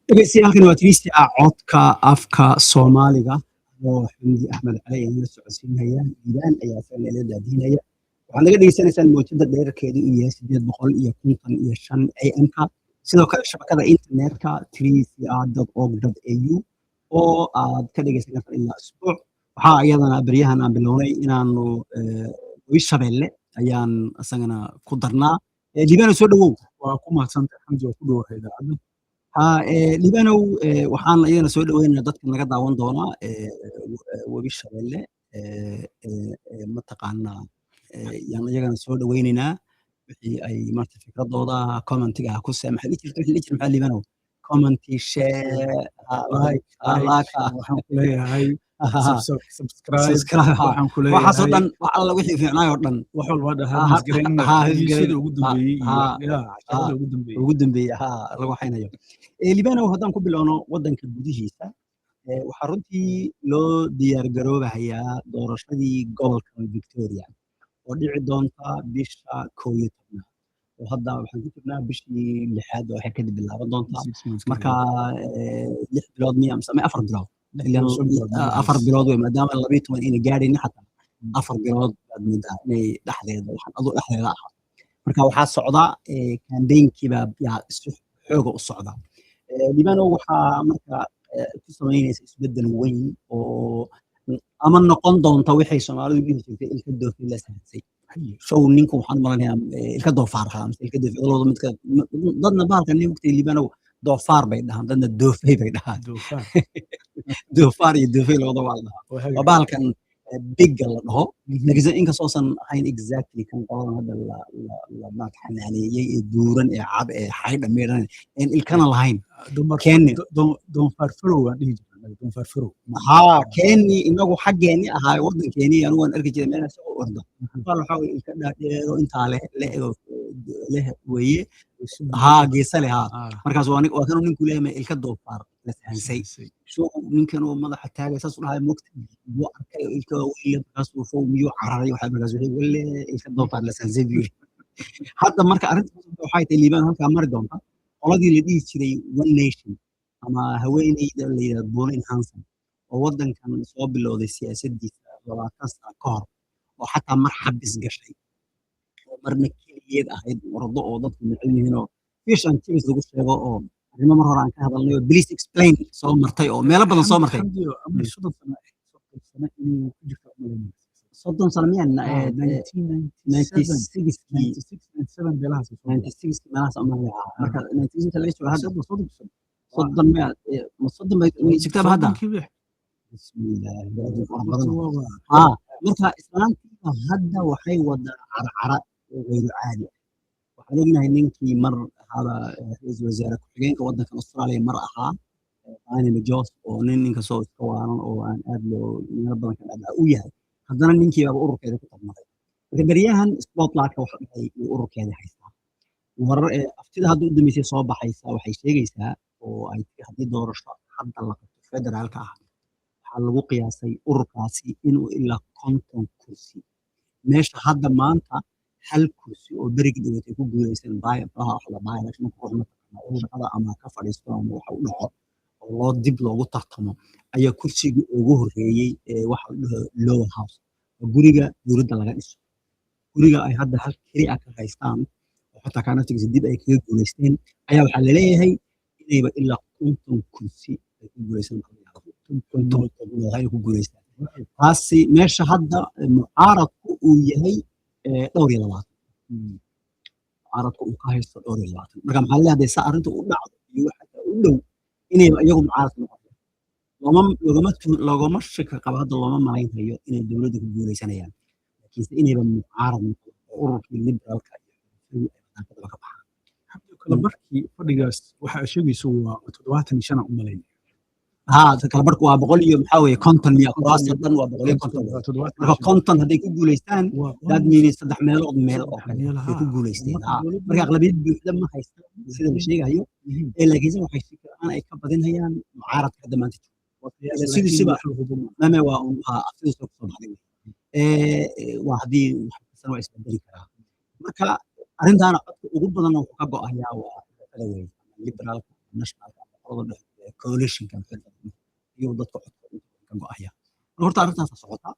Dhegeystayaal, halkan waa tiristi ah codka afka Soomaaliga oo Xamdi Axmed Cali ayaan la socodsiinaya. Liibaan ayaa isagana ila daadiinaya. Waxaad naga dhegeysanaysaan mowjada dheerarkeedu uu yahay 855 AM-ka, sidoo kale shabakada internetka 3cr.org.au oo aad ka dhegeysan kartaan ilaa isbuuc. Waxaa iyadana beryahan aan bilownay inaanu Webi Shabeelle ayaan isagana ku darnaa. Liibaanow, soo dhawow. Waa ku mahadsantahay, Xamdi, waa ku dhowahay idaacadda. Ha, Liibanow, waxaan iyadana soo dhaweynaa dadka naga daawan doona Webi Shabeelle, mataqaanaa, yaan iyagana soo dhaweyneynaa. Wixii ay maarata fikradooda commentiga ku se maxaa dhihi jirta, wixii dhihi jirta, maxaa, Liibanow? Comment, share, like, like, waxaan ku leeyahay subscribe. Subscribe, ha. Waxaan ku waxaasoo leeyahay dhan, wax alla wixii fiicnaay oo dhan. Wax walba Ha, dhaha misgareynna ha, heshiisyada ugu dambeeyey ha, iyo ya casharada ugu dambeeyey. Ugu dambeeyey, ha, lagu haynayo. Liibanow, haddaan ku bilowno waddanka gudihiisa, waxaa runtii loo diyaar garoobahayaa doorashadii gobolka Victoria oo dhici doonta bisha 11-aad, oo hadda waxaan ku jirnaa bishii lixaad oo waxay kadib bilaaban doontaa. 6 months. Marka 6 bilood miya mise ama 4 bilood? Lix Ilaan bilood, 5 bilood meelahaas. 4 bilood wey, maadaama 12 ayna gaadhaynin xataa 4 bilood baad moodaa inay dhexdeeda, waxaan aduu dhexdeeda ah. Marka waxaa socda campaignkii baa yaa si xooga u socda. Liibano, waxaa marka ku samaynaysa isbeddel weyn oo ama noqon doonta waxay Soomaalidu dhihi jirtay ilka doofin la sahansay. Show ninku waxaan u maleynayaa ilka doofaar ahaa mise ilka doofin labada midka. Dadna bahalkan nin waqtiga, Liibanow, doofaar bay dhahaan, dadna doofey bay dhahaan. Doofaar. Doofaar iyo doofey labada waa la dhahaa. Waa hagaag. Waa bahalkan pigga la dhaho, laakiinse inkastoosan ahayn exactly kan qoladan hadda la maarata xanaaneeyey ee buuran ee cad ee xaydha miidhan een ilkana lahayn. Dumar Keeni. Doonfaar farow aan dhihi jirnay, doonfaar farow. Haa, keeni inagu xaggeeni ahaa, waddankeeni anigu waan arki jiray meel isagoo orda. Baal waxaa weye ilka dhaadheero intaa leh leh oo leh weeye, haa, geesa leh, haa. Markaas waa kanuu ninku leeyahay ilka doofaar la sahansay. Show ninkan uu madaxa taagay saas u dhahay mogta wuu arkay oo ilka waaweyn leh, markaasuu show miyuu cararay waxaa, markaas wuxuu walle ilka doofaar la sahansay buu yidhi. Hadda marka arrinta waxay tahay, Liibaan, halkaa mari doonta qoladii la dhihi jiray One Nation ama haweeneyda la yidhahdo Pauline Hanson oo waddankan soo bilowday siyaasaddiisa 20 sano ka hor, oo xataa mar xabis gashay oo marna keligeed ahayd ordo oo dadku neceb yihiin oo fish and chips lagu sheego oo arrimo mar hore aan ka hadalnay oo "Please explain" soo martay oo meelo badan soo martay. Xamdiyo, ama 30 sano, 30 sano inuu ku jirto u malaynaysa. 30 sano miyaan? 1997. 96-kii. 96, 97 meelahaas ay soo 96 meelahaas ama marka 96 laga joogo hadda. 30 sano. 30 miya? Ma 30 bay way sigtaaba hadda? 30-kii wix. Bismillaah, adduunka wax badan. Waaba Haa, marka islaantiiba hadda waxay wadaa carcara oo gayru caadi ah. Waxaan ognahay ninkii mar ahaaba ra'iisul wasaare ku-xigeenka waddankan Australia mar ahaa, Barnaby Joyce, oo nin ninkastoo iska waalan oo aan aad loo meelo badan ka dhacdhac u yahay, haddana ninkii baaba ururkeeda ku tarmaday. Marka beryahan spotlightka waxa dhacay uu ururkeeda haystaa. Warar aftida hadda u dambeysay soo baxaysa waxay sheegaysaa oo ay tiri haddii doorasho hadda la qabto federaalka ah, waxaa lagu qiyaasay ururkaasi inuu ilaa 50 kursi, meesha hadda maanta hal kursi oo berigii dhaweyd ay ku guuleysteen by waxa la by election, marka ruux mataqaanaa uu shaqada ama ka fadhiisto ama waxa u dhaco oo loo dib loogu tartamo, ayaa kursigii ugu horreeyey ee waxa la dhaho lower house, waa guriga dowladda laga dhiso, guriga ay hadda hal keli ah ka haystaan oo xataa kaa naftigiisa dib ay kaga guuleysteen, ayaa waxaa laleeyahay inayba ilaa 50 kursi ay ku guuleysan, 50 xubnood ay ku guuleystaan. Taasi meesha hadda mucaaradku uu yahay dhowr iyo labaatan, mucaaradku uu ka haysto dhowr iyo labaatan. Marka maxaa laleeyahay, hadday saa arrintu u dhacdo iyo waxa u dhow inayba iyagu mucaaradka noqoto, loogama shaki qabo, hadda looma malaynhayo inay dowladda ku guuleysanayaan, laakiinse inayba mucaarad noqdo oo ururkii Liberalka iyo xulafadii ay daaqadaba ka baxaan. Kala barkii fadhigaas waxa aad sheegayso waa 75 aan u malaynaya. Haa, kala barku waa boqol iyo maxaa weeye 50 miya? Kuraasta dhan waa 150. Marka 50 hadday ku guuleystaan, that means saddex meelood meel oo kale ay ku guuleysteen. Haa, marka aqlabiyad buuxda ma haystaan sida la sheegayo, ee laakiinse waxay si fiican ay ka badinayaan mucaaradka hadda maanta jooga. Sidiisiba mame waa un aftidiisa kusoo baxday. Waa haddii wax kastana waa isbedeli karaa. Marka arrintaana codka ugu badanna wuxuu ka go'ayaa waa xulafada weeye, ama Liberaalka ama Nationalka ama qolada dhexe, coalitionka iyuu dadka codka ka go'aya. Marka horta arrintaasa socota.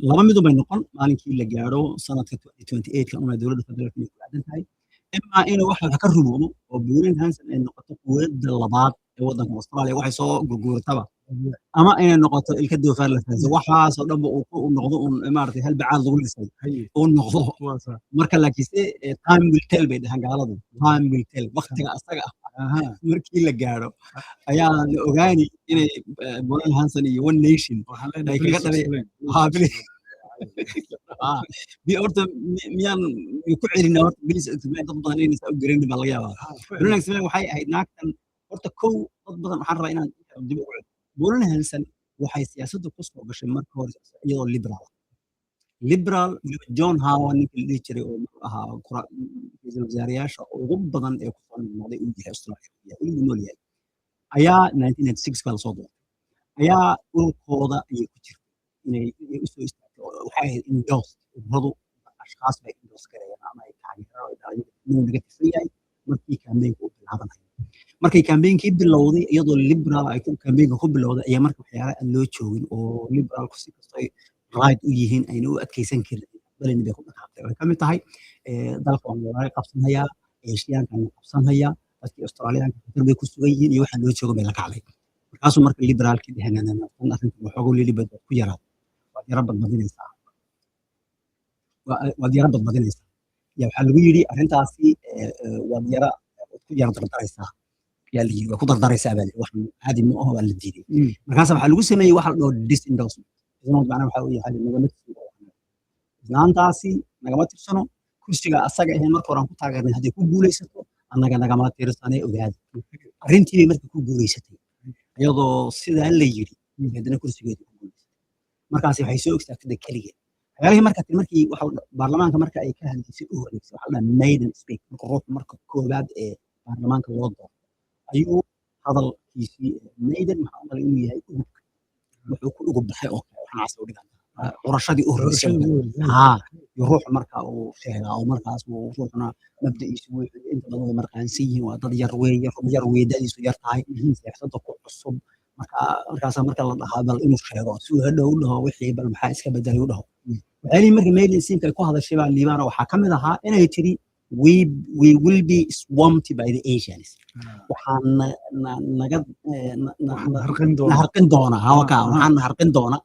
Laba midun bay noqon maalinkii la gaadho sanadka 2028 ka una dowladda federaalka inay ku aadan tahay, imaa inuu wax ka rumoomo oo Pauline Hanson ay noqoto quwadda labaad ee waddanka Australia waxay soo gurguurataba, ama inay noqoto ilka doofaar la fahansan, waxaasoo dhanba uu ku noqdo un maaragtay hal bacaad lagu lisay uu noqdo. Marka laakiinse time will tell bay dhahaan gaaladu, time will tell. Waqtiga asaga ah markii la gaadho ayaa la ogaani inay Pauline Hanson iyo One Nation ay kaga dhalay. Horta miyaan ku celinaa? Horta please explain, dad badan inaysan u garanin baa laga yaabaa. Pauline explain waxay ahayd naagtan. Horta kow, dad badan waxaan rabaa inaan dib ugu celiyo. Pauline Hanson waxay siyaasadda ku soo gashay marka hore iyadoo Liberal, Liberal weliba John Howard ninka la dhihi jiray oo ahaa ra'iisul wasaarayaasha ugu badan ee kusoo noqday uu yahay Australia, weliba nool yahay, ayaa 1996 baa lasoo doortay. Ayaa ururkooda ayay ku jirtay inay usoo istaagtay. Waxay ahayd endorse. Ururadu ashkhaas bay endorse gareeyaan ama ay taageeraan oo dhahaan inuu naga tirsan yahay markii campaignka uu bilaabanayo. Markay campaignki bilowday, iyadoo Liberal ay campaignka ku bilowday, ayaa marka waxyaala aan loo joogin oo Liberalku si kastoo ay right u yihiin ayna u adkeysan karin balin bay ku dhaqaaqday, oo ay ka mid tahay dalka waan walaga qabsanhayaa, Eeshiyaankan la qabsanhayaa, dadkii Australiyaanka khatar bay ku sugan yihiin iyo waxaan loo joogo bay la kacday. Markaasuu marka Liberaalkii dheheen, tan arrintan waxooga lilibad waad ku yaraad, waad yara badbadinaysaa, waad yara badbadinaysaa. Ya waxaa lagu yidhi arrintaasi waad yara waad ku yara dardaraysaa yaa la yidhi, waa ku dardaraysaa baa la yidhi, waxan caadi ma aho, waa la diiday. Markaasa waxaa lagu sameeyey waxa la dhaho disendorsement. Disendorsement macnaha waxaa weeye waxaa la yidhi nagama tirsano, islaantaasi nagama tirsano. Kursiga asaga ahayn marka hore aan ku taageernay hadday ku guulaysato, annaga nagama tirsanay, ogaada. Arrintii bay marka ku guulaysatay iyadoo sidaa la yidhi, haddana kursigeedu ku guulaysatay. Markaasi waxay soo istaagtay keligeed waxyaalihii marka markii waxa baarlamaanka marka ay ka hadlaysay u horreysay, waxaa la dhahaa maiden speech. Marka ruuxu marka koowaad ee baarlamaanka loo doorto ayuu hadalkiisii maiden, maxaa u malay inuu yahay ugubka, wuxuu ku ugub baxay oo kale, waxaas u dhigan curashadii u horreysay haa iyo ruuxu marka uu sheegaa oo markaas uu ruuxuna mabda'iisu wuxuu inta badan way marqaansan yihiin, waa dad yar weeye, yar weeye, da'diisu yar tahay, siyaasadda ku cusub. Marka markaasaa marka la dhahaa bal inuu sheego si uu hadhow u dhaho wixii bal maxaa iska bedelay u dhaho. Waxyaalihii marka maiden speechka ay ku hadashay baa Liibaana waxaa ka mid ahaa inay tiri We will be swamped by the Asians." Waxaan naga na harqin doona hawaka, waxaan na harqin doona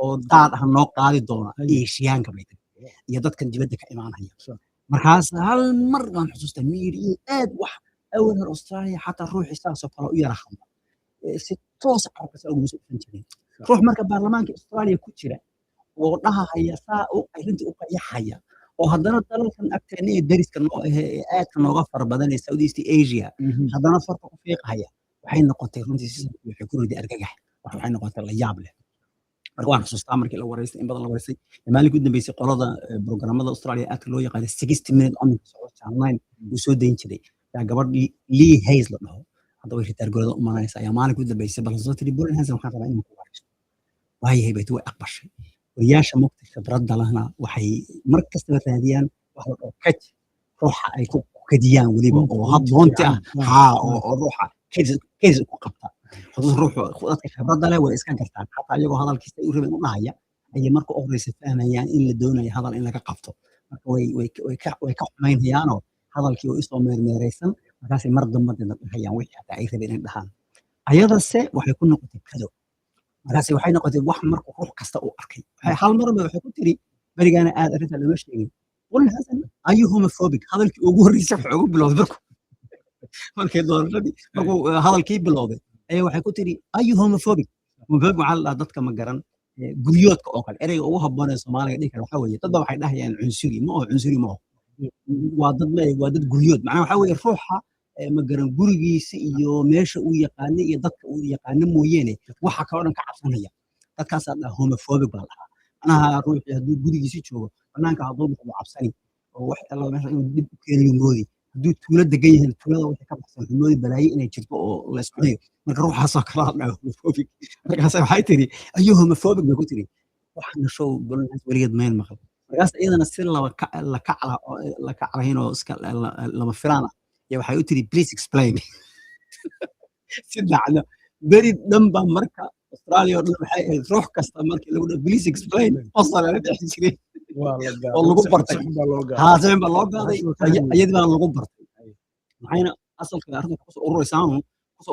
oo daad ah noo qaadi doona Eeshiyaanka bay tiri iyo dadkan dibadda ka imaanaya. Markaas hal mar baan xusuustaa miiri aad wax awal hore Australia xataa ruuxii saasoo kale u yara hadla si toos carabka saa uguma soo dhufan jirin. Ruux marka baarlamaanka Australia ku jira oo dhahahaya saa u arrinta u qayaxaya oo haddana dalalkan agteena ee deriska noo ahe ee aadka nooga fara badan ee South East Asia haddana farta ku fiiqahaya, waxay noqotay runtii systemki waxay ku riday argagax, waxay noqotay la yaab leh. Marka waan xusuustaa markii la wareystay, in badan la wareystay. Maalinkii u dambeysay qolada programmada Australia aadka loo yaqaano 60 Minute Omni socdo, Channel 9 uu soo dayn jiray, yaa gabadh Lee Hayes la dhaho, hadda way retire garooda u malanaysa, ayaa maalinka u dambeysay bal soo tiri, "Pauline Hanson waxaan rabaa inaan ku wareysto." Waayahay bay way aqbashay. Wariyaasha mugta khibradda lehna waxay mar kastaba raadiyaan wax la dhaho catch, ruuxa ay ku kadiyaan weliba oo hab doonti ah haa oo ruuxa kedis ku qabta. Xusuus ruuxu dadka khibradda leh way iska gartaan, xataa iyagoo hadalkiisa u rabeen u dhahaya ayay marka u horeysa fahmayaan in la doonayo hadal in laga qabto. Marka way ka xumaynhayaanoo hadalkii way usoo meermeeraysan, markaasay mar dambe dina dhahayaan wixii xataa ay rabeen inay dhahaan. Ayadase waxay ku noqotay kado. Markaase waxay noqotay wax marka ruux kasta uu arkay. Waxay hal mar ba waxay ku tiri, berigaana aad arrintaa looma sheegin, "Pauline Hanson, are you homophobic?" Hadalkii ugu horreysay wuxuu ugu bilowday markay doorashadii markuu hadalkii bilowday ayaa waxay ku tiri, "Are you homophobic?" Homophobic waxaa la dhahaa dadka ma garan guryoodka oo kale. Ereyga ugu habboon ee Soomaaliga dhihi kara waxaa weeye dad baa waxay dhahayaan cunsuri ma oho, cunsuri ma oho, waa dad waa dad guryood. Macnaha waxaa weeye ruuxa ma garan gurigiisa iyo meesha uu yaqaano iyo dadka uu yaqaano mooyeene waxa kaloo dhan ka cabsanaya, dadkaasaa dhaha homophobic baa la dhahaa. Macnaha ruuxii hadduu gurigiisa joogo, banaanka hadduu baxo wuu cabsani oo wax alla meesha inuu dib u keenayo moodi. Hadduu tuulo degan yahay, tuulada wixii ka baxsan wuxuu moodi balaayo inay jirto oo la iscunayo. Marka ruuxaasoo kala hadlaya homophobic. Markaas waxay tiri, "Ayuu homophobic?" bay ku tiri. Waxaana show golnaas weligeed mayn maqal. Markaas iyadana si laba la kacla la kaclahayn oo iska lama filaan ah ya waxay u tiri, "Please explain." Si dhacdo beri dhan baa marka Australia oo dhan waxay ahayd ruux kasta markii lagu dhaho "Please explain" qosol lala dhex jiray oo lagu bartay. Haa, si xun baa loo gaaday, iyadii baa lagu bartay. Maxayna asalka arrinta kusoo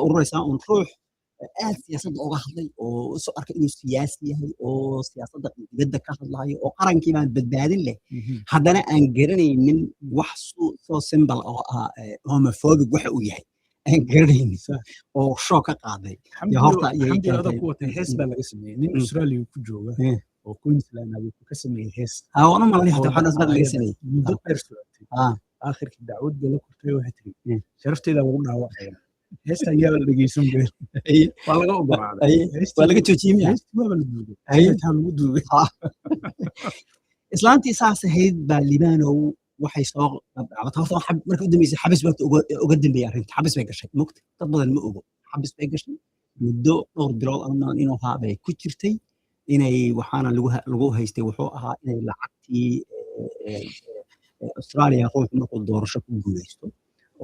ururaysaa un ruux aad siyaasadda uga hadlay oo soo arkay inuu siyaasi yahay oo siyaasadda dibadda ka hadlayo oo qarankii baan badbaadin leh, haddana aan garanaynin wax soo simple oo ah homophobic waxa uu yahay aan garanaynin oo shock ka qaaday. Iyo horta ku watay hees baa laga sameeyey, nin Australia ku jooga oo Queensland ah wuxuu ka sameeyey hees. Haa, waan u malay hataa waxaas baa laga sameeyey. Muddo dheer socotay. Aakhirkii dacwad bay la kurtay, waxay tiri, "Sharafteeda lagu dhaawacaya, heestan yaaba la dhegeysan bay." Waa laga ogolaaday. Waa laga joojiyey miya? Heestii waaba la duugay, taa lagu duugay. Islaantii saas ahayd baa, Libaanow, waxay soo dhacday horta markii u dambeysay xabis baa uga dambeeyay arrinta. Xabis bay gashay mugta, dad badan ma ogo. Xabis bay gashay muddo dhowr bilood ama inuu ahaa bay ku jirtay. Inay waxaana lagu haystay wuxuu ahaa inay lacagtii Australia, ruuxu markuu doorasho ku guuleysto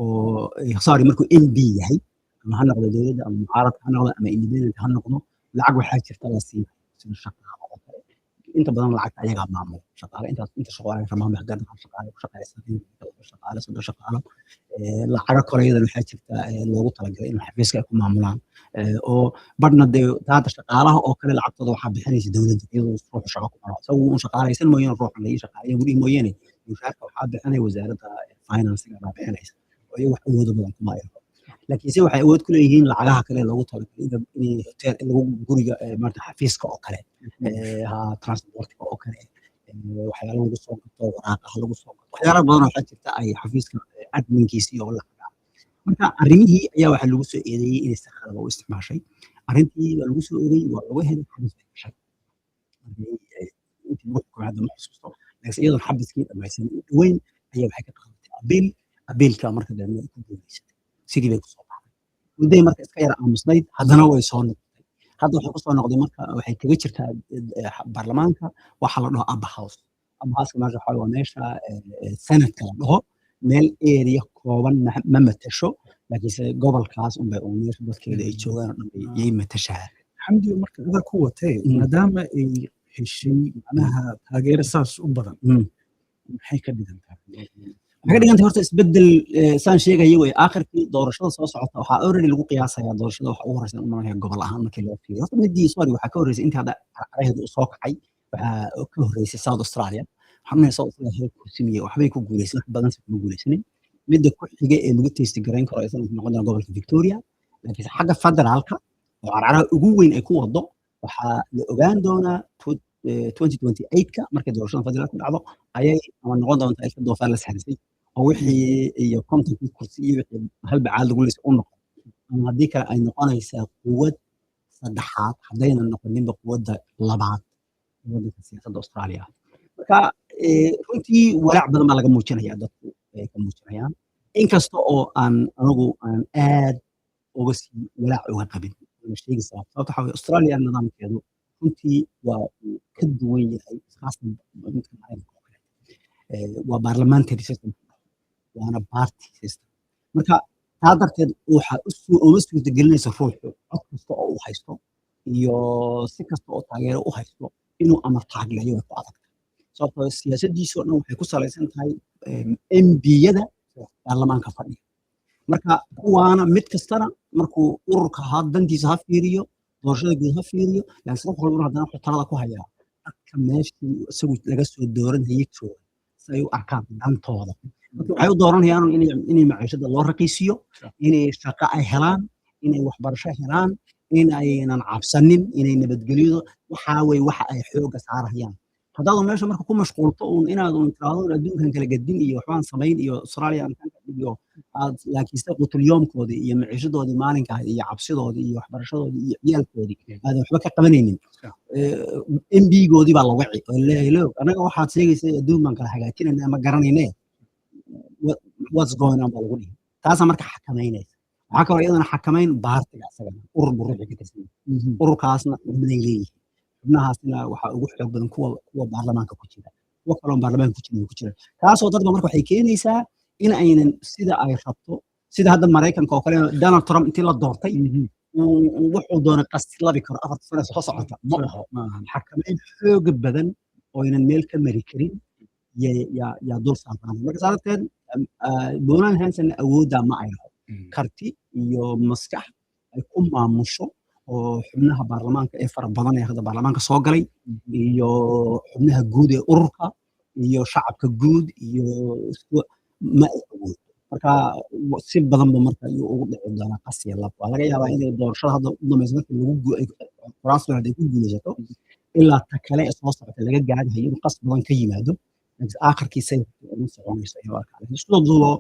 oo, sorry, markuu MP yahay, ama ha noqdo dowladda ama mucaaradka ha noqdo ama independent ha noqdo, lacag waxaa jirta la siiyo sida shaqaale oo kale. Inta badan lacagta ayagaa maamula shaqaale intaas inta shaqaale rabaan bay haddana shaqaale ku shaqeysan, shaqaale 30 shaqaalo. Lacago kale iyadan waxaa jirta loogu talagalay in xafiiska ay ku maamulaan, oo badhna dee hadda shaqaalaha oo kale lacagtooda waxaa bixinaysa dowladda, iyadoo ruuxu shaqo ku maro isagu uun shaqaalaysan mooyaane, ruuxan la ii shaqaaleeya gudhihi mooyaane, mushaarka waxaa bixinaya wasaaradda finance-ga baa bixinaysa oo iyagu wax awoodo badan kuma ay. Laakiinse waxay awood ku leeyihiin lacagaha kale loogu talagalay in hotel in lagu guriga, maarata, xafiiska oo kale, ha transport-ka oo kale, waxyaalo lagu soo gato, waraaqaha lagu soo gato, waxyaalo badan oo waxaa jirta ay xafiiska admin-kiisii oo lacaga. Marka arrimihii ayaa waxaa lagu soo eedeeyey inay si khalad u isticmaashay. Arrintii baa lagu soo eedeeyey, waa lagu helay, xabis bay gashay. Intii lagu xukumay hadda ma xusuusto, laakiin iyadoon xabiskii dhamaysan u dhoweyn ayaa waxay ka qaadatay appeal. Appeal-ka marka dambe ay ku guuleysatay, sidii bay kusoo baxday. Mudday marka iska yara aamusnayd, haddana way soo noqotay. Hadda waxay kusoo noqday marka waxay kaga jirtaa baarlamaanka waxa la dhaho upper house. Upper house meesha waxaa waa meesha senate-ka la dhaho. Meel area kooban ma matasho, laakiinse gobolkaas unbay uun meesha dadkeeda ay joogaan oo dhan bay yay matashaa. Xamdi, marka adaa ku watee, maadaama ay heshay macnaha taageero saas u badan, maxay ka dhigan tahay? Waxay ka dhigan tahay horta isbeddel, saan sheegaya wey. Aakhirkii doorashada soo socota waxaa already lagu qiyaasayaa doorashada waxa ugu horeysa u malanaya gobol ahaan markii loo fiiriyo. Horta midii, sorry, waxaa ka horreysay intii hadda carcaraheedu uu soo kacay, waxaa ka horreysay South Australia. Waxaan umaleynaya South Australia hal kursi miye waxbay ku guuleysan, wax badan se kuma guuleysanin. Midda ku xiga ee lagu test garayn karo isna wuxuu noqon doonaa gobolka Victoria. Laakiinse xagga federaalka oo carcaraha ugu weyn ay ku wado waxaa la ogaan doonaa 2028-ka markay doorashada federaalka dhacdo ayay ama noqon doontaa ilka doofaar la sahansay oo wixii iyo 50-kii kursi iyo wixii hal bacaad lagu lisay u noqon, ama haddii kale ay noqonaysaa quwad saddexaad, haddayna noqoninba quwadda labaad ee waddanka siyaasadda Australia. Marka runtii walaac badan baa laga muujinaya, dadku ay ka muujinayaan, inkasta oo aan anigu aan aad uga sii walaac uga qabin. Waana sheegi sababta. Sababta waxaa weeye Australia nidaamkeedu runtii waa uu ka duwan yahay, khaasatan midka Maraykanka oo kale. Waa parliamentary system, waana party system. Marka taa darteed waxa uma suurtagelinaysa ruuxu cod kasta oo uu haysto iyo si kasta oo taageero u haysto inuu amar taagleeyo, way ku adag tahay, sababtoo ah siyaasaddiisa oo dhan waxay ku salaysan tahay MP-yada baarlamaanka fadhiya. Marka kuwaana mid kastana markuu ururka ha dantiisa ha fiiriyo, doorashada guud ha fiiriyo, laakiin ruux walbana haddana wuxuu talada ku hayaa dadka meeshii isagu laga soo dooranayay jooga si ay u arkaan dantooda. Marka waxay u dooranayaan inay maciishada loo raqiisiyo, inay shaqo ay helaan, inay waxbarasho helaan, in aynan cabsanin, inay nabadgelyadu waxaa wey waxa ay xoogga saarayaan. Haddaad meesha marka ku mashquulto uun inaad uun tiraahdo adduunkan kala gedin iyo waxbaan samayn iyo Australia aan kan ka dhig iyo aad, laakiinse quutulyoomkoodii iyo maciishadoodii maalinka ahayd iyo cabsidoodii iyo waxbarashadoodii iyo ciyaalkoodii aadan waxba ka qabanaynin, MP-goodii baa la wici oo leeyahay, "Look, anaga waxaad sheegaysay adduun baan kala hagaajinayna ma garanayne." "What's going on?" baa lagu dhihi. Taasaa marka xakamaynaysa. Waxaa kaloo iyadana xakamayn party-ga, isagana urur buu ruuxii ka tirsan yahay. Ururkaasna xubnay leeyihiin. Xubnahaasna waxaa ugu xoog badan kuwa baarlamaanka ku jira, kuwa kaloon baarlamaanka ku jirin ku jira. Taasoo dadba marka waxay keenaysaa in aynan sida ay rabto, sida hadda Maraykanka oo kale, Donald Trump intii la doortay uu wuxuu doonay qaslabi karo 4ta sano soo socota, ma aho. Xakamayn xoog badan oo aynan meel ka mari karin yaa dul saarnaanay. Marka saa darteed Pauline Hanson awooddaa ma ay laho, karti iyo maskax ay ku maamusho oo xubnaha baarlamaanka ee fara badan ee hadda baarlamaanka soo galay iyo xubnaha guud ee ururka iyo shacabka guud iyo isku ma ay awoodo. Marka si badanba marka ayuu ugu dhici doonaa qasiya lab. Waa laga yaabaa inay doorashada hadda u dambayso markii lagu kuraas badan ay ku guulaysato, ilaa ta kale ee soo socota laga gaadhayo inuu qas badan ka yimaado, laakiin aakhirkiisay uma soconayso ayaa arkaa. Laakiin sidoo duubo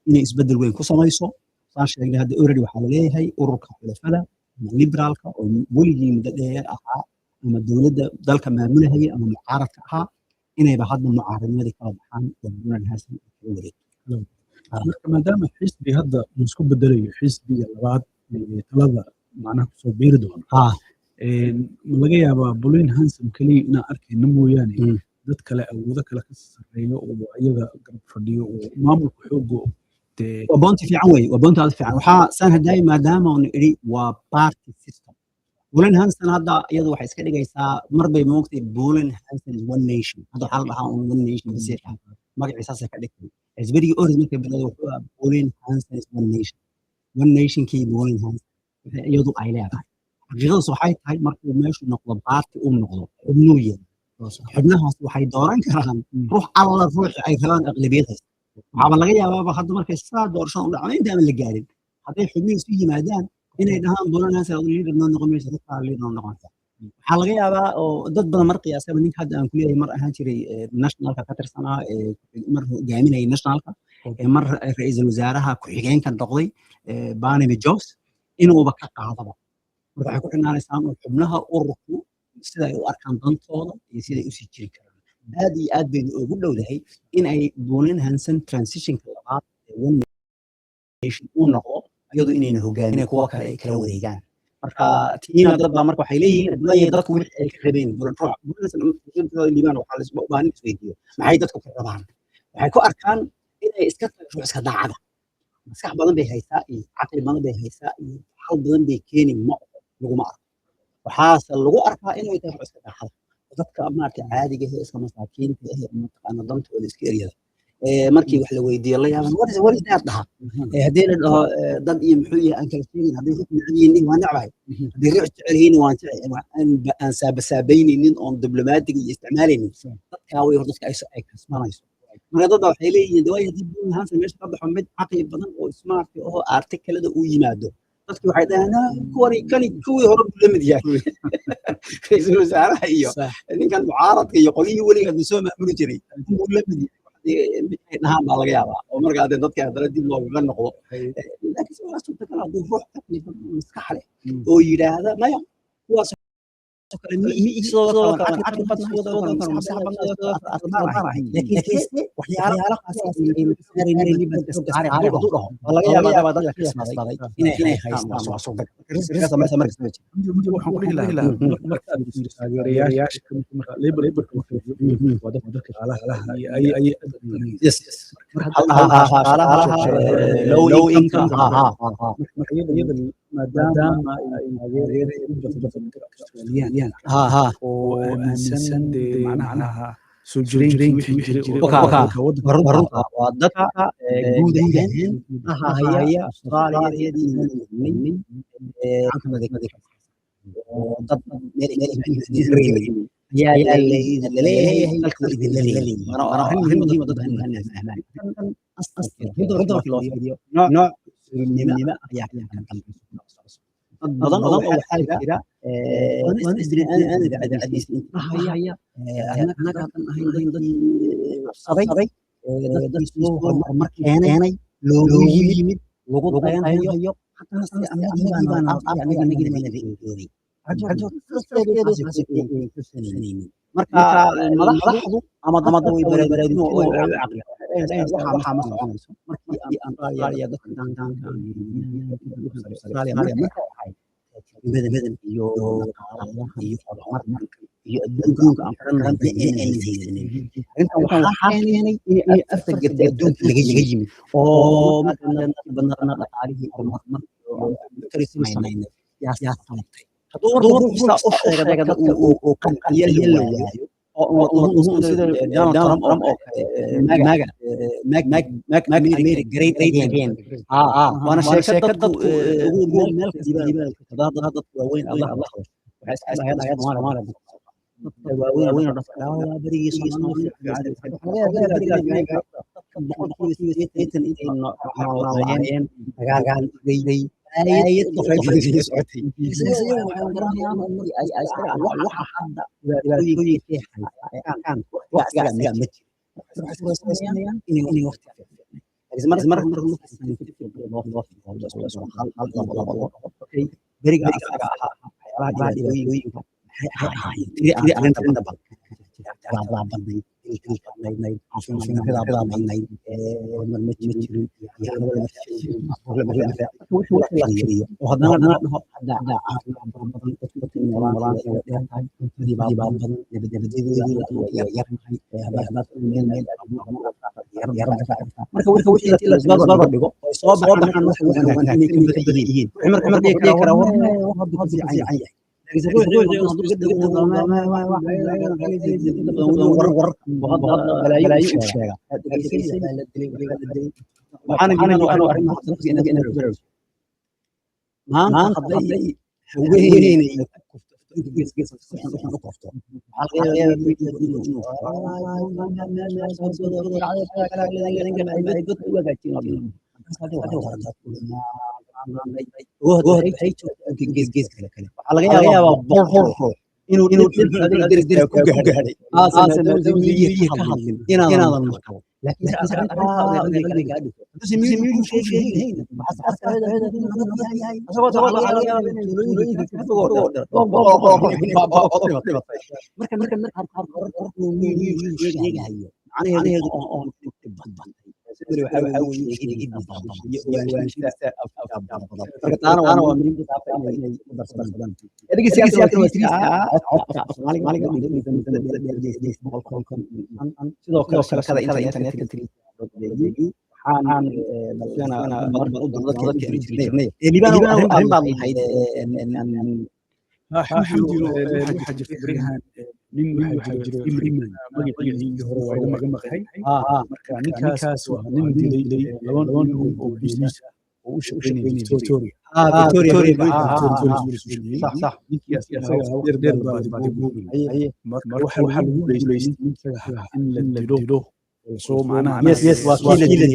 inay isbeddel weyn ku samayso, saan sheegnay hadda already waxaa laleeyahay ururka xulafada ama liberaalka oo weligii muddo dheer ahaa ama dowladda dalka maamulahayay ama mucaaradka ahaa, inayba hadda mucaaradnimadii kala baxaan oo Pauline Hanson ay kala wareegto. Marka maadaama xisbi hadda uu isku bedelayo xisbiga labaad ee talada macnaha kusoo biiri doono, ma laga yaabaa Pauline Hanson keliya inaan arkayno mooyaane dad kale, awoodo kale ka sarreeyo oo iyaga garab fadhiyo oo maamulka xoogo dee? Waa point fiican wey, waa point aad u fiican. Waxaa saan hadaayi, maadaama uu idhi waa party system, Pauline Hanson hadda iyadu waxay iska dhigaysaa mar bay moogtay Pauline Hanson is One Nation. Hadda waxaa la dhahaa un One Nation bas, magaciisaasay ka dhigtay. Xisbigii oris markay bilowday wuxuu ahaa Pauline Hanson is One Nation, One Nationkii Pauline Hanson waxay iyadu ay leedahay. Xaqiiqadaas waxay tahay markuu meeshu noqdo party uu noqdo, xubnuu yeelo, xubnahaas waxay dooran karaan ruux alla ruuxi ay rabaan, aqlabiyad haysta. Waxaaba laga yaabaaba hadda markay saa doorashada u dhacdo, inta aan la gaarin, hadday xubnihi isu yimaadaan inay dhahaan "Pauline Hanson leader noo noqon mayso, ruuxaa leader noo noqonaysa." Waxaa laga yaabaa oo dad badan mar qiyaasaba ninka hadda aan kuleeyahay mar ahaan jiray Nationalka ka tirsanaa, mar hogaaminayay Nationalka, mar ra'iisul wasaaraha ku-xigeenka noqday, Barnaby Joyce, inuuba ka qaadaba. Marka waxay ku xidhnaanaysaa un xubnaha ururku sida ay u arkaan dantooda iyo siday usii jiri karaan. Aad iyo aad baynu ugu dhowdahay in ay Pauline Hanson transitionka labaad ee One Nation uu noqdo iyadu inayna hogaamin, kuwa kale ay kala wareegaan. Marka tiina dad baa marka waxay leeyihiin waayo dadku wixii ay ka rabeen liibaan waxaa la u baahan in isweydiiyo maxay dadku ka rabaan. Waxay ku arkaan inay iska tahay ruux iska daacada, maskax badan bay haysaa iyo caqli badan bay haysaa iyo xal badan bay keeni, ma oho laguma arko. Waxaase lagu arkaa inay tahay ruux iska daacada, dadka maaragtay caadiga ah ee iska masaakiinta ah ee mataqaana dantooda iska eryada, markii wax la weydiiyo la yaaban "What is that?" dhaha. Haddii la dhaho dad iyo muxuu yahay aan kala sheegin, hadday ruux necab yihiin waan necbahay, haddii ruux jecel yihiin waan jecel, aan saabasaabaynaynin oon diblomaatiga iyo isticmaalaynin, dadkaa way hor dadka ay kasbanayso. Marka dad baa waxay leeyihiin de waayo haddii Pauline Hanson meesha ka baxo, mid caqli badan oo smart oo artikalada uu yimaado, dadki waxay dhahaan "Ah, kuwani kani kuwii hore buu la mid yahay, ra'iisul wasaaraha iyo ninkan mucaaradka iyo qolyihii weligaad soo maamuli jiray buu la mid yahay." Mid ay dhahaan baa laga yaabaa oo markaa dee dadka haddana dib loogaga noqdo. Laakiin waa suurtagal hadduu ruux caqli badan oo maskax leh oo yidhaahda maya, kuwaas oo kale ma ihi, sidoo kale caqli badnahay, sidoo kale maskax badnahay, sidoo kale aragti, laakiinse waxyaalahaas aynu saaraynin baan iska saari hadduu dhaho, waa laga yaabaa dadka kasbaday inay haystaan. Waa suurtagal. Riskigaas meesha markasta ma jiro. Waxaan ku dhihi lahaa marka aad fiiriso taageerayaasha Laborka waa dadka shaqaalaha iyo ay Yes. Shaqaalaha low income ha. Marka iyada maadaama ay taageerayaan badan Australian ha ha oo aaminsan dee macnaha soo jireenkii wixii jiray oo Waka. waddanka Waa runta, waa dadka guud ahaan haya Austraaliyadii oo dad meel ayaa laleeyahay dalka waa idinla leeyahay. Waana arrin muhiim ah dadka inay fahmaan asalkeeda. Runta markii loo fiiriyo, nooc sunnimo ayaa ka dambaysa. Dad badan oo waxaa jira waana isdiri aan dabeecadiisa intahaya annaga hadan ahayn dad qabsaday, dadkii soo horumar keenay, loogu yimid, lagu dayanhayo, haddana si annagii baana annagii baana la iloobay. Marka madaxdu ama dadka way baraarujin oo way caqli waxaa ma soconayso markii aan Australia dadka daandaanka Australia marka ahayd nimadan iyo dhaqaalaha iyo horumarka iyo adduunka aan xirannahay aan haysanin. Arrintan waxaa keenay in afka jirta adduunka laga yimid oo markaa dhaqaalihii horumar iyo samaynay yaa sababtay. Hadduu warku saa u sheega dadka uu qanciyo la waayo oo sida Donald Trump oo kale, MAGA, make make make America great again. Waana sheeko dadku ugu meel kasta dadka waaweyn Allah waxay iska lahayd Soomaaliya, dadka waaweyn oo dhan berigii Soomaaliya dadka 80% intay noolaayeen dagaal gay ayad socotay. Waxa hadda dhibaatooyinka haysta waqtigaas ma jiro inay waqti marka beriga asaga ahaa waxyaalaha dhibaatooyinka maxay ahaayeen tiri arrinta bal badnayd, badnayd, caafimaad badnayd, horumar ma jirin, wixii la tiriyo oo haddana dhaho hadda caafimaad badan, dadku noolaan way dheer tahay, cuntadii baa badan, nabadgelyadoodu way yar tahay, haddaad meel meel marka wixii la isbarbar dhigo oo soo baxaan wax wanaagsan inay ka badan yihiin, wixii marka dhihi karaa war hadda ku fiican yahay. Maanta hadday haweeney u kufto, waxaa laga yaabaa 100 ruux inuu adiga deris ku gaadhay ka hadlin inaadan maqal, laakiin marka macnaheedu oon marka taana waa muhiim inay u darsadaan. Sidoo kale shabakada internetka waxaan arrin baad lahayd. Xamdi, waxaa jirta beryahan nin waxaa jira Freeman, magaciisii hore waa iga maqan. Marka ninkaas waa nin dilay laba nin oo booliis ah oo u shaqeynayay Victoria. Ninkii asaga dheer dheer baa google. Marka waxaa lagu guuleystay isaga in la dilo soo macnaha. Yes, waa kii la dilay.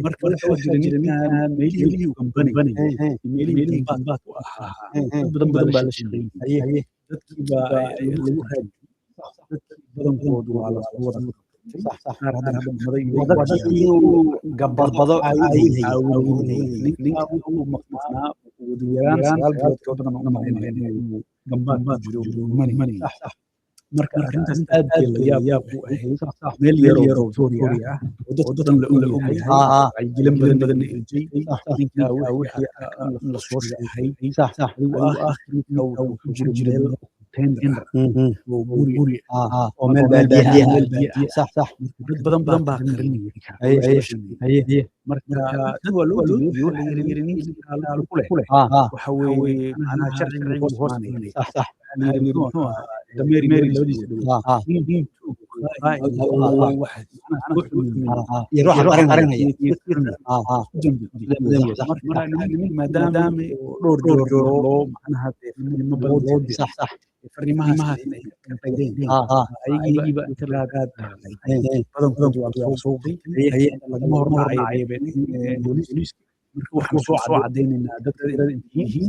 Marka waxaa jira ninkan meelihii uu gambanayay, meelihii baad u ahaa, dad badan baa la shaqeynayay, dadkii baa lagu raadiyey, dadkii badankoodu waa la soo wada qaar hadda maday gabadbado caawinayay. Ninka uu maqnaa ugu yaraan 9 bilood ka badan una malaynaya inuu gambaan jiro manay. Marka arrintaas aad bay la yaab u ahayd, meel yaroo Victoria ah oo dad badan la ogyahay, wacyigelin badan badan ay jirtay. Ninka wixii in la soo sheegay adigu aakhirka wuxuu ku jira meel container oo guri oo meel baadiye ah. Sax, dad badan badan baa qarinaya. Marka dad waa loo diiday, waxaa la yiri ninkii ku leh waxa weeye macnaha sharciga hoos imaanaya. Sax. Waxaa la yiri muxuu ahaa dameeri labadiisa dhow nin iyo ruuxa qarinaya. Maadaama dhowr joor loo macnaha fariimo badan loo diray, fariimahaas ay ka faa'iideen ayagiiba inta laagaad badankoodu waa soo suuqay, lagama hormarayo booliiska. Marka waxaan soo cadaynaynaa dadka dad intay yihiin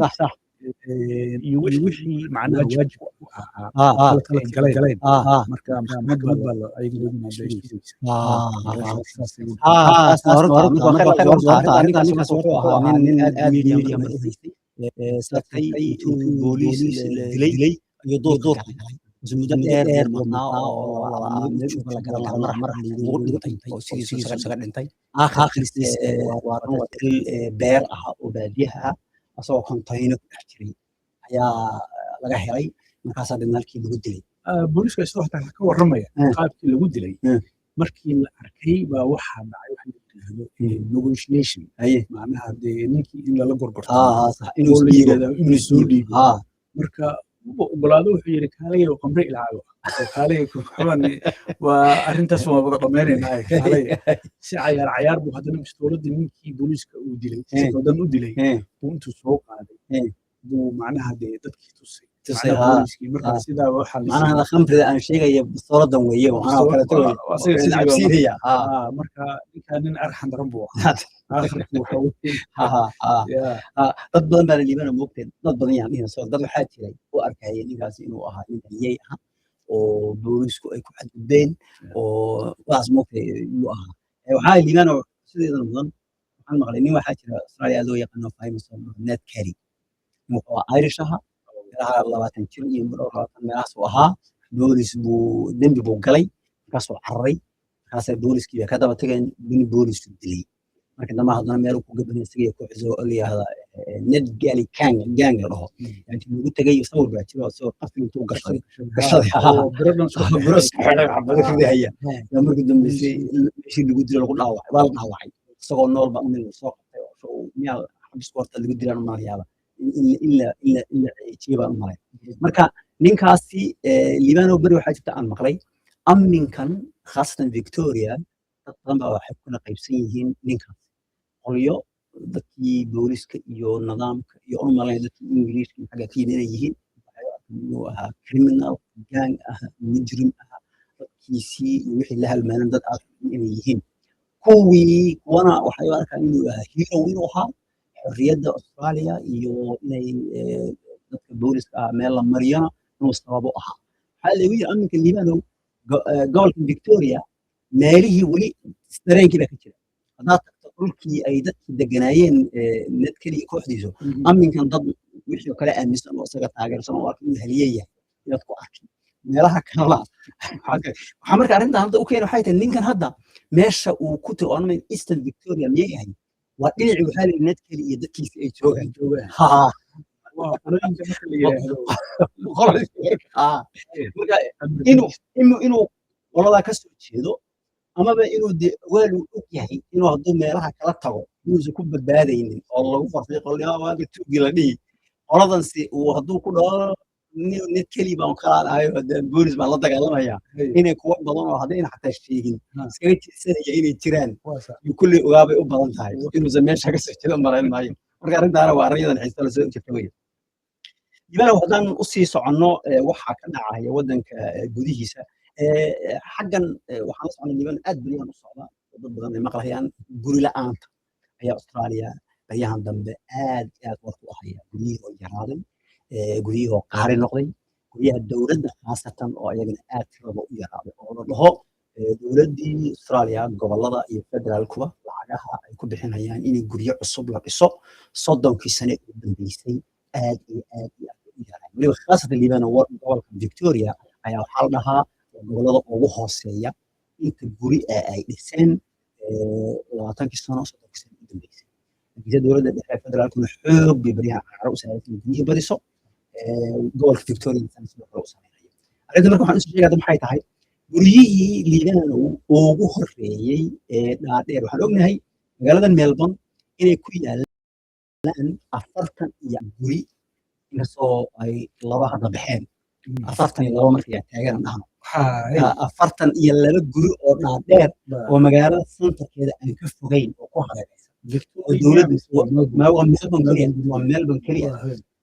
iyo wixii macnaha waajib ku ahaa kala galeen. Marka maxkamad baa ayaga loogu Ninkaas wuxuu ahaa nin aad media marka haystay, saartay intuu booliis dilay iyo duurka galay. Mase muddo dheer buu maqnaa oo meel uu la garan lahaa, mar lagu dhintay oo sidiisu isaga dhintay. Aakhirkiis waa beer ah oo baadiyaha ah, asagoo kontayno ku dhex jiray ayaa laga helay. Markaasaa dib halkii lagu dilay. Booliiska isagoo xataa ka warramaya qaabkii lagu dilay, markii la arkay baa waxaa dhacay waxa la yidhaahdo negotiation, macnaha dee ninkii in lala gorgorto inuu oo la isdhiibo. Yidhahdo inuu soo dhiibo. Marka wuxuu ogolaado, wuxuu yidhi, "Kaalaya oo qamre ilaago oo kaalaya, waxbaan waa arrintaas waan wada dhammaynaynaa, kaalaya." Si cayaar cayaar buu haddana bistooladii ninkii booliiska uu dilay si qaldan u dilay buu intuu soo qaaday buu macnaha dee dadkii tusay. Tusay, macnaha booliiskii marka sidaa waxaa la macnaha khamrida aan sheegaya bistooladan weeye, waxaana oo kaleeto Waa asiga weeye sidii baa cabsiinaya. Marka ninkaa nin arxan daran buu ahaa aakhirkii waxa weeye. Dad badan baa la liibana moogteen, dad badan yaan dhihin soo, dad waxaa jiray u arkayay ninkaasi inuu ahaa nin haliyey ah oo boolisku ay ku xadgudbeen oo waas moogtay yuu ahaa. Waxaa liibano sideedan mudan, waxaan maqlay nin waxaa jira Australia aad loo yaqaano, famous oo Ned Kelly. Wuxuu ahaa Irish ahaa, meelaha 20 jir iyo dhowr 20 meelahaas uu ahaa. Boolis buu dembi buu galay, markaasuu cararay, markaasay booliskii bay ka daba tageen, nin boolisku dilay. Marka dambe haddana meel uu ku gabanay isaga iyo kooxdiisa oo la yidhaahda Ned Kelly gang la dhaho intii lagu tegay, sawir baa jiro isagoo qafil intuu gashaday gashaday oo biro dhan isku biro isku xidhay, xabado ridahaya. Yaa markii dambeysay meeshii lagu dilay lagu dhaawacay, waa la dhaawacay isagoo nool baa nin soo qabtay oo miyaa xabisku horta lagu dilaan u malayaaba in la ceejiyey baan u malay. Marka ninkaasi liibano beri waxaa jirta aan maqlay amminkan, khaasatan Victoria, dad badan baa waxay kuna qaybsan yihiin ninkaas. Qolyo dadkii booliska iyo nidaamka iyo u malayn dadkii Ingiriiska iyo xagga ka yimid inay yihiin, waxay u arkaan inuu ahaa criminal gang ah, mujrim ah, dadkiisii iyo wixii la halmaanan dad aad inay yihiin kuwii. Kuwana waxay u arkaan inuu ahaa hero, inuu ahaa xorriyadda Australia iyo inay dadka booliska ah meel la mariyona inuu sabab u ahaa. Waxaa lagu yiri aminka Liibanow gobolka Victoria meelihii weli dareenkii baa ka jira. Haddaad tagto dhulkii ay dadkii deganaayeen Ned Kelly kooxdiisu, aminkan dad wixii oo kale aaminsan oo isaga taageersan oo arka inuu haliye yahay inaad ku arki meelaha kalena. Waxaa marka arrintan hadda u keena waxay tahay ninkan hadda meesha uu ku tiro oonamay Eastern Victoria miyay ahayd, waa dhinacii waxaa la yidhi Ned Kelly iyo dadkiisi ay joogaan. Joogaan. Waa qolooyinka marka la yidhaahdo. Marka inuu qoladaa ka soo jeedo amaba inuu de ogaal uu og yahay inuu hadduu meelaha kala tago inuusan ku badbaadaynin oo lagu farfay qolyaha waaga tuugi la dhihi qoladansi uu hadduu ku dhaho Ned Kelly baan kalaan ahay oo dee boolis baan la dagaalamaya, inay kuwa badan oo haddayna xataa sheegin iskaga jeesanaya inay jiraan iyo kulley ogaabay u badan tahay. Inuusan meesha ka soo jeedo malayn maayo. Marka arrintaana waa arrin yadan xiiso la soo jirta wey. Libanow, haddaan usii soconno waxa ka dhacaya waddanka gudihiisa, xaggan waxaan la soconnay Liban aad beryahan u socda oo dad badan ay maqlayaan, guri la'aanta ayaa Australia baryahan dambe aad aad war ku ahaya. Guryihii oo yaraaday, guryihii oo qaali noqday, guryaha dowladda khaasatan oo ayagana aad tirada u yaraaday, oo la dhaho dowladdii Australia, gobollada iyo federaalkuba lacagaha ay ku bixinayaan inay guryo cusub la dhiso 30kii sane ugu dambeysay aad iyo aad iyo aad u yaraaday. Weliba khaasatan Liibano gobolka Victoria ayaa waxaa la dhahaa waa gobollada ugu hooseeya inta guri ee ay dhiseen 20kii sano, 30kii sano u dambeysay. Laakiinse dowladda dhexe federaalkuna xoog bay baryahan carro u saaraysa inay guryihii badiso, gobolka Victoria sidoo kale u sameynaya arrinta. Marka waxaan usoo sheegaya maxay tahay, guryihii Liibanow ugu horreeyey ee dhaadheer, waxaan ognahay magaaladan Melbourne inay ku yaalaan 40 iyo guri, inkastoo ay laba hadda baxeen, 42 markay taagan aan dhahno, 42 guri oo dhaadheer oo magaalada centerkeeda aan ka fogeyn oo ku hareeraysan oo dowladda waa Melbourne keliya, waa Melbourne keliya,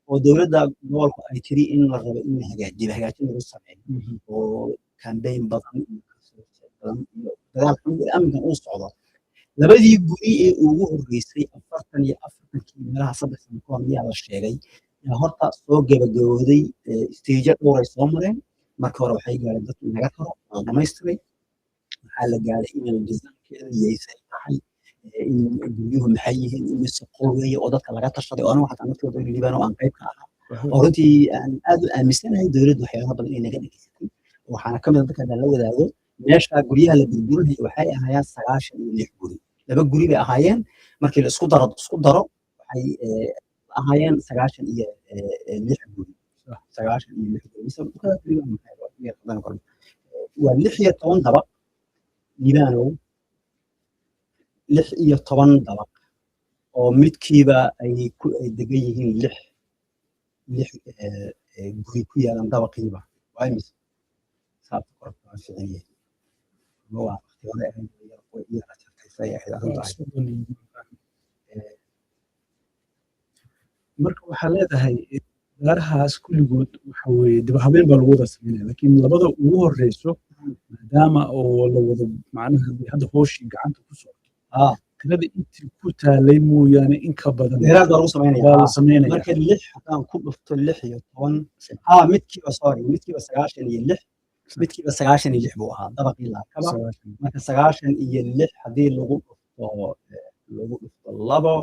oo dowladda gobolku ay tiri in la rabo in la hagaajiyo, hagaajin lagu sameeyo, oo campaign badan iyo kasoo badan iyo dagaal xun aminkan uu socdo. Labadii guri ee ugu horreysay 44kii meelaha 3 sano ka hor miyaa la sheegay yaa horta soo gabagabooday. Stageyo dhowr ay soo mareen. Marka hore waxay gaadheen dadka in laga raro, waa la dhamaystiray. Waxaa la gaaray in designkeeda yeysay tahay, in guryuhu maxay yihiin, imise qol weeye, oo dadka laga tashaday, oo anigu xataa naftooda Liibano aan qayb ka ahaa. Oo runtii aan aad u aaminsanahay dowladdu waxyaaba badan inay naga dhegeysatay. Waxaana ka mid ah dadka haddaan la wadaago, meesha guryaha la burburinayay waxay ahaayeen 96 guri. Laba guri bay ahaayeen. Markii la isku daro waxay ahaayeen 96 guri, 96 guri. Mise waa 16 dabaq, Liibaanow, 16 dabaq oo midkiiba ay degan yihiin lix lix guri ku yaalan dabaqiiba. Waa imise? Saabta korka waa fiican yahay. Ma waa waqti hore ahayd, yar ajartay say ahayd arrintu ahayd. Marka waxaa leedahay daarahaas kulligood waxa weeye dib habeen baa lagu wada sameynaya, laakiin labada ugu horeyso maadaama oo la wado, macnaha hadda hooshii gacanta ku socoto, tirada intii ku taalay mooyaane in ka badan dheeraad baa lagu sameynaya. Baa la sameynaya. Marka lix haddaan ku dhufto 16, midkiiba, sorry, midkiiba 96, midkiiba 96 buu ahaa dabaqii laakaba. Marka 96 haddii lagu dhufto labo,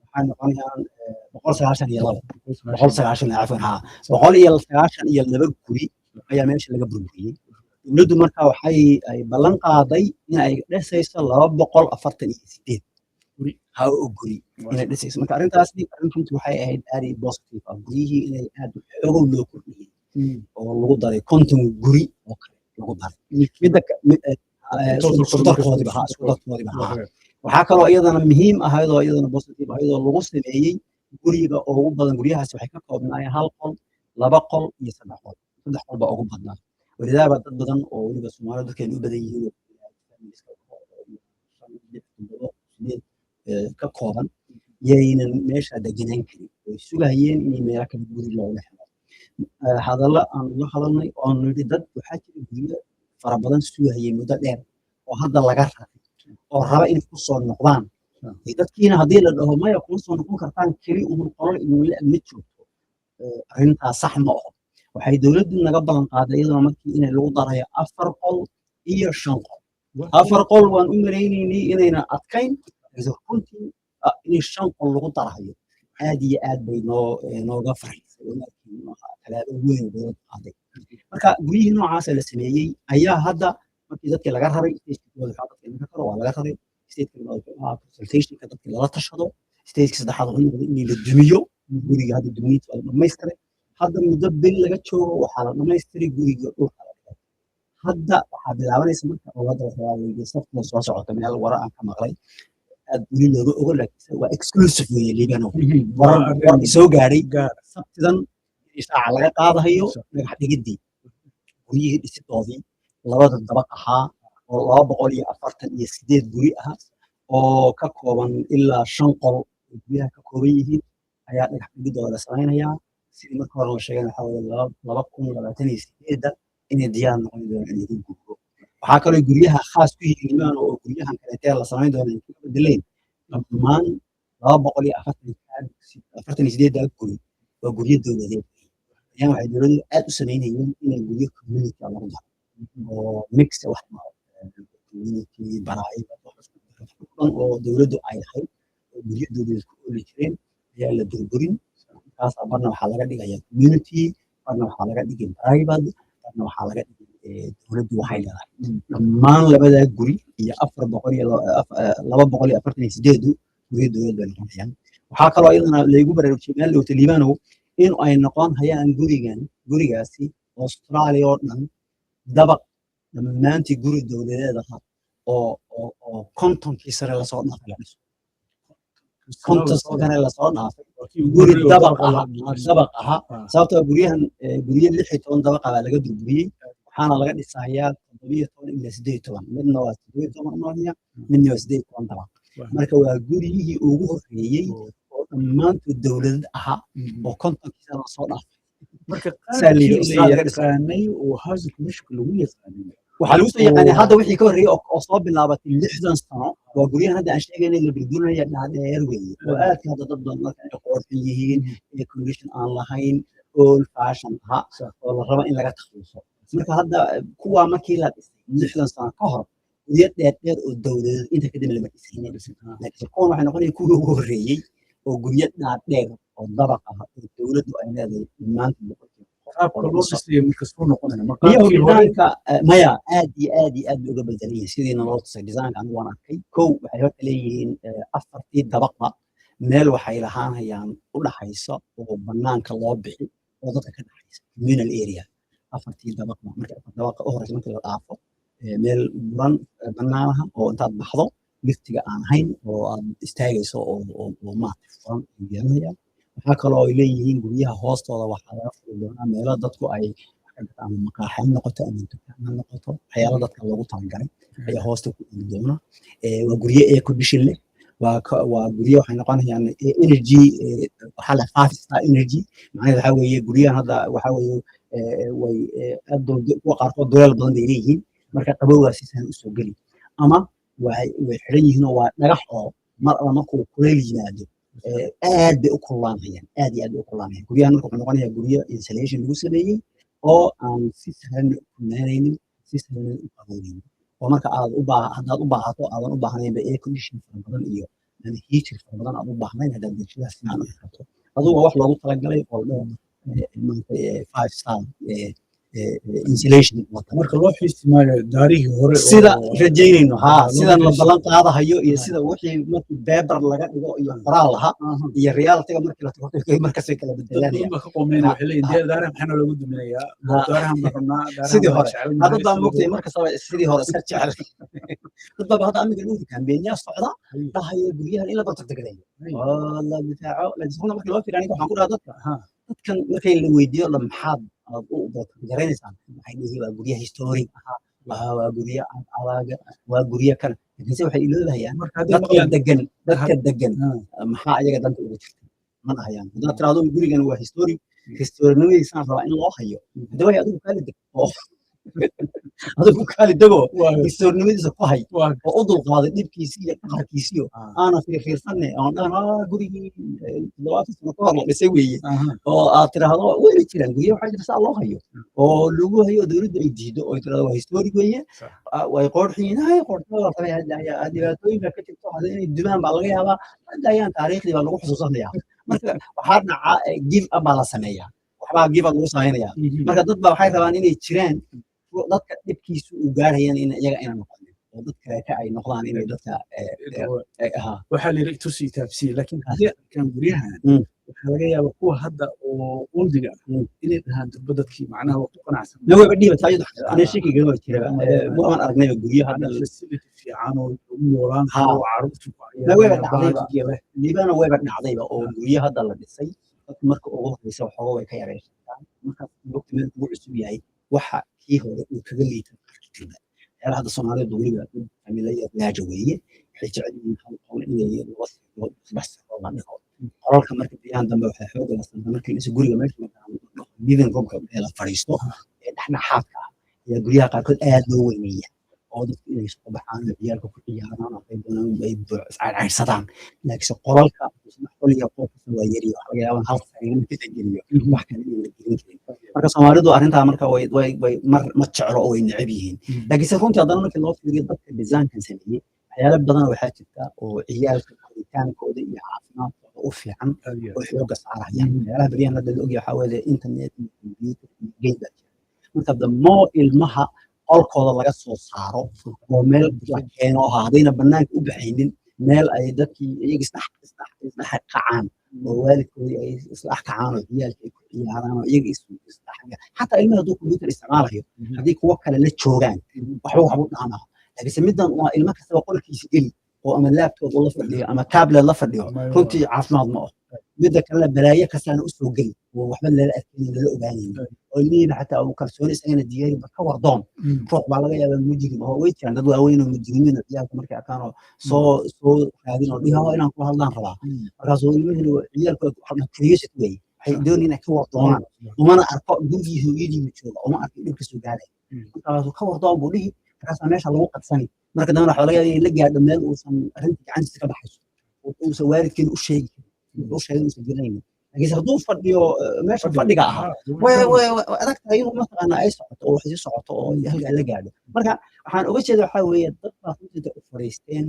waxay noqonayaan 192, 190, cafwan, 192 guri ayaa meesha laga burburiyey. Dowladdu marka waxay ay ballan qaaday in ay dhisayso 248 guri. Ha, oo guri inay dhisayso. Marka arrintaasi arrin runtii waxay ahayd aad i positive ah, guryihii inay aad xoogow loo kordhiyey oo lagu daray 50 guri oo kale lagu daray. Midda isku darkoodiba, ha. Waxaa kaloo iyadana muhiim ahayd oo iyadana positive ahayd oo lagu sameeyey guriga ugu badan, guryahaasi waxay ka koobnaayeen hal qol, laba qol iyo saddex qol. Saddex qol baa ugu badnaa. Walidaaba dad badan oo weliba Soomaalida dadkeenu u badan yihiin oo shan, lix, toddoba, sideed ka kooban yaynan meesha degenaan karin, way sugayeen in meelo kale guri looga helo. Hadallo aan la hadalnay oo nidhi dad waxaa jira guryo fara badan sugayay muddo dheer oo hadda laga raray oo raba inay ku soo noqdaan. Dadkiina haddii la dhaho maya, kuma soo noqon kartaan, keli uun qolal idinla ma joogto, arrintaas sax ma aho. Waxay dowladdu naga ballan qaaday iyaduna markii inay lagu darayo afar qol iyo shan qol. Afar qol waan u malaynaynay inayna adkayn, laakiinse runtii in shan qol lagu darayo aad iyo aad bay nooga farxisay oo ahaa tallaabo weyn oo dowladdu qaaday. Marka guryihii noocaasa la sameeyey ayaa hadda markii dadkii laga raray, stageka koowaad waxaa dadka in laga raro waa laga raray. Stageka labaad wuxuu ahaa consultationka, dadkii lala tashado. Stageka saddexaad wuxuu noqday in la dumiyo guriga. Hadda dumiinta waa la dhamaystiray. Hadda muddo bil laga joogo waxaa la dhamaystiray guriga, dhulka la dhigay. Hadda waxaa bilaabanaysa marka oo hadda waxaa weeye safka soo socota, meel wara aan ka maqlay aad weli looga ogo, laakiinse waa exclusive weeye, Liibano, warar war soo gaadhay Sabtidan ishaaca laga qaadahayo dhagax dhigiddii guryihii dhisidoodii labada dabaq ahaa oo 248 guri ah oo ka kooban ilaa shan qol oo guryaha ka kooban yihiin ayaa dhagax dhigidooda la samaynayaa. Sidii marka hore la sheegay waxaa weeye 2028-da inay diyaar noqon doonaan in lagu guuro. Waxaa kaloo guryaha khaas ku yihiin, Liibano, oo guryahan kaleetee la samayn doono ay kaga bedeleen dhammaan 248-da guri waa guryo dowladeed. Ayaan waxay dowladdu aad u samaynayeen inay guryo community lagu daro oo mix wax community private wax isku dhan oo dowladdu ay lahayd oo guryo dowladeed ku ooli jireen ayaa la burburin. Markaasaa barna waxaa laga dhigayaa community, barna waxaa laga dhigay private, barna waxaa laga dhigay dowladdu waxay leedahay. Dhammaan labadaa guri iyo 248-du guryo dowlad bay noqonayaan. Waxaa kaloo iyadana laygu baraarujiyay meel dhowta, Liibanow, in ay noqon hayaan gurigan, gurigaasi Australia oo dhan dabaq dhammaantii guri dowladeed aha oo 50-kii sare lasoo dhaafay la dhiso, 50 sane lasoo dhaafay guri dabaq aha. Sababtoo ah guryahan guryo 16 dabaqa baa laga burburiyey, waxaana laga dhisayaa 17 ilaa 18. Midna waa 17 umalaya, midna waa 18 dabaq. Marka waa guryihii ugu horreeyey oo dhammaantood dowladad ahaa oo 50-kii sane lasoo dhaafay. Marka Saa la yidhi, qaabkii la Australia laga dhisay. yaqaanay oo housing commission lagu yaqaanay Waxaa lagu soo yaqaanay hadda wixii ka horreeyey oo soo bilaabatay 60 sano waa guryahan hadda aan sheegaynay la burburinaya dhaadheer weeye oo aadka hadda dad badan marka ay qoorxan yihiin, air condition aan lahayn, old fashion aha oo la rabo in laga takhaluso. Marka hadda kuwaa markii la dhisay 60 sano ka hor, guryo dheer dheer oo dowladeed inta kadib lama dhisaynin, laakiin kuwan waxay noqonaya kuwii ugu horreeyey oo guryo dhaadheer. Oo dabaq ah oo dowladdu ay leedahay maanta 100%. Qaabka loo dhisaya marka soo noqonaya ma Iyo qaabkii hore? Design-ka, maya, aad iyo aad iyo aad bay uga bedelan yihiin sidiina loo tusay design-ka. Anigu waan arkay. Kow, waxay horta leeyihiin afartii dabaqba meel waxay lahaanayaan u dhaxaysa oo banaanka loo bixi oo dadka ka dhaxaysa, communal area, afartii dabaqba. Marka afar dabaqa u horeysa markii la dhaafo, meel buran banaanaha oo intaad baxdo liftiga aan ahayn oo aad istaagayso oo maaragtay furan ay yeelanayaan. Waxaa kaloo ay leeyihiin guryaha hoostooda waxaa laga furi doonaa meelo dadku ay wax ka gataan, ama maqaaxi ha noqoto ama dukaan ha noqoto, waxyaalo dadka loogu talagalay ayaa hoosta ku dhigi doona. Waa guryo air condition leh, waa guryo waxay noqonayaan energy, waxaa la five star energy. Macnaheedu waxaa weeye guryahan hadda waxaa weeye way aad kuwa qaarkood duleel badan bay leeyihiin, marka qabowgaa si sahlan usoo geli, ama way xidhan yihiin oo waa dhagax oo mar alla markuu kuleyl yimaado aad bay u kululaanayaan, aad iyo aad bay u kululaanayaan guryahan. Marka wuxuu noqonayaa guryo insulation lagu sameeyey oo aan si sahlan u kululaanaynin, si sahlan u qabownaynin, oo marka aad u baa haddaad u baahato aadan u baahnaynba air condition fara badan iyo ama heater fara badan aad u baahnayn haddaad dershidaas fiican u xirato. Adugu waa wax loogu talagalay oo la dhaho maaragtay five star insulation wata. Marka loo xiisi maayo daarihii hore oo Sida rajaynayno haa, loo sidan la xiisi. Ballan qaadahayo iyo sida wixii markii paper laga dhigo iyo qoraal lahaa iyo reality-ga markii la tago markaasay kala Dad badan bedelanayaan. baa ka qoomeyna, waxay leeyihiin daaraha maxaa loogu duminayaa? Daarahan baan rabnaa, daarahan Sidii baan hore. jecelnahay, Hadda baa sidii moogtay hore. Markastaba sidii hore iska jecel. Dad baaba hadda amiga dhowri campaign-yaa socda dhahaya guryahan in la protect gareeyo oo la difaaco. Laakiin runta markii loo fiiriyo, aniga waxaan ku dhahaa dadka, dadkan markay la weydiiyo dhan, maxaad aad u protect garaynaysaan, waxay dhihi waa gurya historic ahaa, waa guryo adag, waa guryo kan. Laakiinse waxay iloobahayaan Marka hadday dadka maqlaan degan, dadka degan maxaa ayaga danta ugu jirta ma dhahayaan. Haddaad tiraahdo gurigan waa historic, historinimadiisaan rabaa in loo hayo, hadda way adigu kaali deg oo adigu kaali dego, historinimadiisa ku hay oo u dulqaaday dhibkiisi iyo qaharkiisiyo aana fiirfiirsanne oon dhahan gurigii 70 sano ka hor la dhisay weeye, oo aad tiraahdo wayna jiraan guryo waxaa jira saa loo hayo oo lagu hayo, dowladdu ay diido oo ay tirahdo waa historic weeye. Way qoorxiin hay qoorxada la rabay hadda ayaa dhibaatooyin baa ka jirto, hadda inay dumaan baa laga yaabaa, hadda ayaan taariikhdii baa lagu xusuusanaya. Marka waxaa dhaca give up baa la sameeyaa, waxbaa give up lagu samaynayaa. Marka dad baa waxay rabaan inay jiraan dadka dhibkiisu uu gaarayaan in iyaga ayna noqonin oo dad kaleeta ay noqdaan inay dadka ahaa. Waxaa la yidhi tusi taabsiye, laakiin haddii arkaan guryahan waxaa laga yaabaa kuwa hadda oo old-iga ah inay dhahaan durba dadkii macnaha waa ku qanacsan. Na wayba dhiiba taa iyadu, aniga shakiga waa jira. Waan aragnayba guryo hadda facility fiican oo lagu noolaan karo oo carruurtu ku Na wayba ciyaarayaan, dhacdayba. Baagiya leh. Liibana wayba dhacdayba oo guryo hadda la dhisay dadku marka ugu horeysa waxooga way ka yareystaan markaas waqti meel kugu cusub yahay, waxa kii hore uu kaga liita aragtida. Waxyaalaha hadda Soomaalidu weliba dad familya laaja weeye, waxay jecel yihiin hal qol inay laba sirdood saddex sirdood la dhigo qolalka. Marka biyahan dambe waxay xoogga la saartaa markii la guriga meesha markaa living roomka ee la fadhiisto ee dhexdhexaadka ah ayaa guryaha qaarkood aad loo weyneeya oo dadku inay soo baxaan oo ciyaalka ku ciyaaraan oo ay doonaan ay iscayrcayrsadaan. Laakiinse qolalka saddex qol iyo qol kasta waa yari, waxa laga yaabaa hal sariir markii la geliyo wax kale in la gelin karin. Marka Soomaalidu arrintaa marka way mar ma jeclo oo way neceb yihiin. Laakiinse runtii haddana markii loo fiiriyo dadka design-kan sameeyey, waxyaalo badan waxaa jirta oo ciyaalka koritaankooda iyo caafimaadkooda u fiican Aad iyo aad. oo xoogga saarayaan. Waxyaalaha beryahan hadda la ogyahay waxaa weeye internet iyo computer iyo game baa jira. Marka the more ilmaha qolkooda laga soo saaro oo meel la keeno, haddayna banaanka u baxaynin, meel ay dadkii iyaga isdhex kacaan oo waalidkoodii ay isdhex kacaan oo ciyaalka ay ku ciyaaraan oo iyaga isdhex, xataa ilmaha hadduu computer isticmaalayo, haddii kuwo kale la joogaan waxba waxbu dhaamaa. Laakiinse middan waa ilmo kastaba qolkiisa geli oo ama laptop ula fadhiyo ama tablet la fadhiyo, runtii caafimaad ma aho. Midda kalena balaayo kastaana usoo geli oo waxba lala arkaynin, lala ogaanaynin, oo ilmihiiba xataa uu kalsooni isagana diyaariba ka wardoon. Ruux baa laga yaabaa mujrim oo way jiraan dad waaweyn oo mujrimiin oo ciyaalka markay arkaan oo soo raadin oo dhihi, "Oh, inaan kula hadlaan rabaa." Markaasuu ilmihiina ciyaalku waxa curiosity weeye, waxay doonayaan inay ka wardoonaan, umana arko gurigii hooyadiibu jooga, uma arko dhibka soo gaaraya. Markaasuu ka wardoon buu dhihi, markaasaa meesha lagu qabsani. Marka dambena waxaa laga yaabaa inay la gaadho meel uusan arrinta gacantiisa ka baxayso oo uusan waalidkeena u sheegi karin, wuxuu u sheegay uusan garanaynin. Laakiinse hadduu fadhiyo meesha fadhiga ahaa, way adag tahay inuu mataqaana ay socoto oo wax sii socoto oo halkaa la gaadho. Marka waxaan uga jeeda waxaa weeye dad baa runtii u fadhiisteen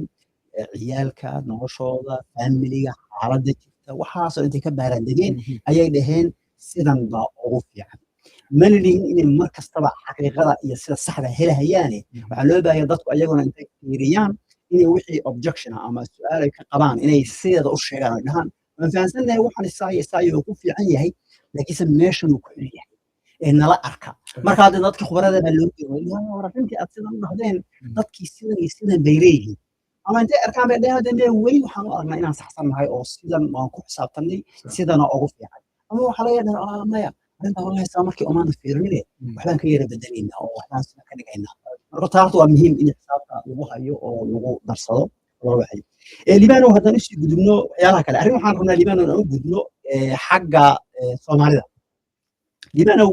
ciyaalka noloshooda, familiga, xaaladda jirta. jirta, waxaasoo intay ka baaraan degeen ayay dhaheen sidan baa ugu fiican. Mana lihin inay mar kastaba xaqiiqada iyo sida saxda helahayaane. Waxaa loo baahaya dadku ayaguna intay fiiriyaan inay wixii objection ah ama su-aal ay ka qabaan inay sideeda u sheegaan, ay dhahaan waan fahansannahay waxaan isaayo isaayo ku fiican yahay, laakiinse meeshan uu ku xun yahay ee nala arka. Marka hadda dadka khubarada baa loo geeyo, war arrintii aad sidan u dhahdeen, dadkii sidan iyo sidan bay leeyihiin, ama intay arkaan bay dhaheen dambe weli waxaan u aragnaa inaan saxsannahay oo sidan waan ku xisaabtanay, sidana ugu fiican. Ama waxaa laga yaabaa, maya, arrintaa wallahi saa markii omaana fiirinine, waxbaan ka yara bedelaynaa oo waxbaan sida ka dhigaynaa. Marka taas waa muhiim in xisaabta lagu hayo oo lagu darsado loo waxayo. Libano, haddaan usii gudubno waxyaalaha kale, arrin waxaan rabnaa, Libano, aan u gudno xagga Soomaalida. Libanow,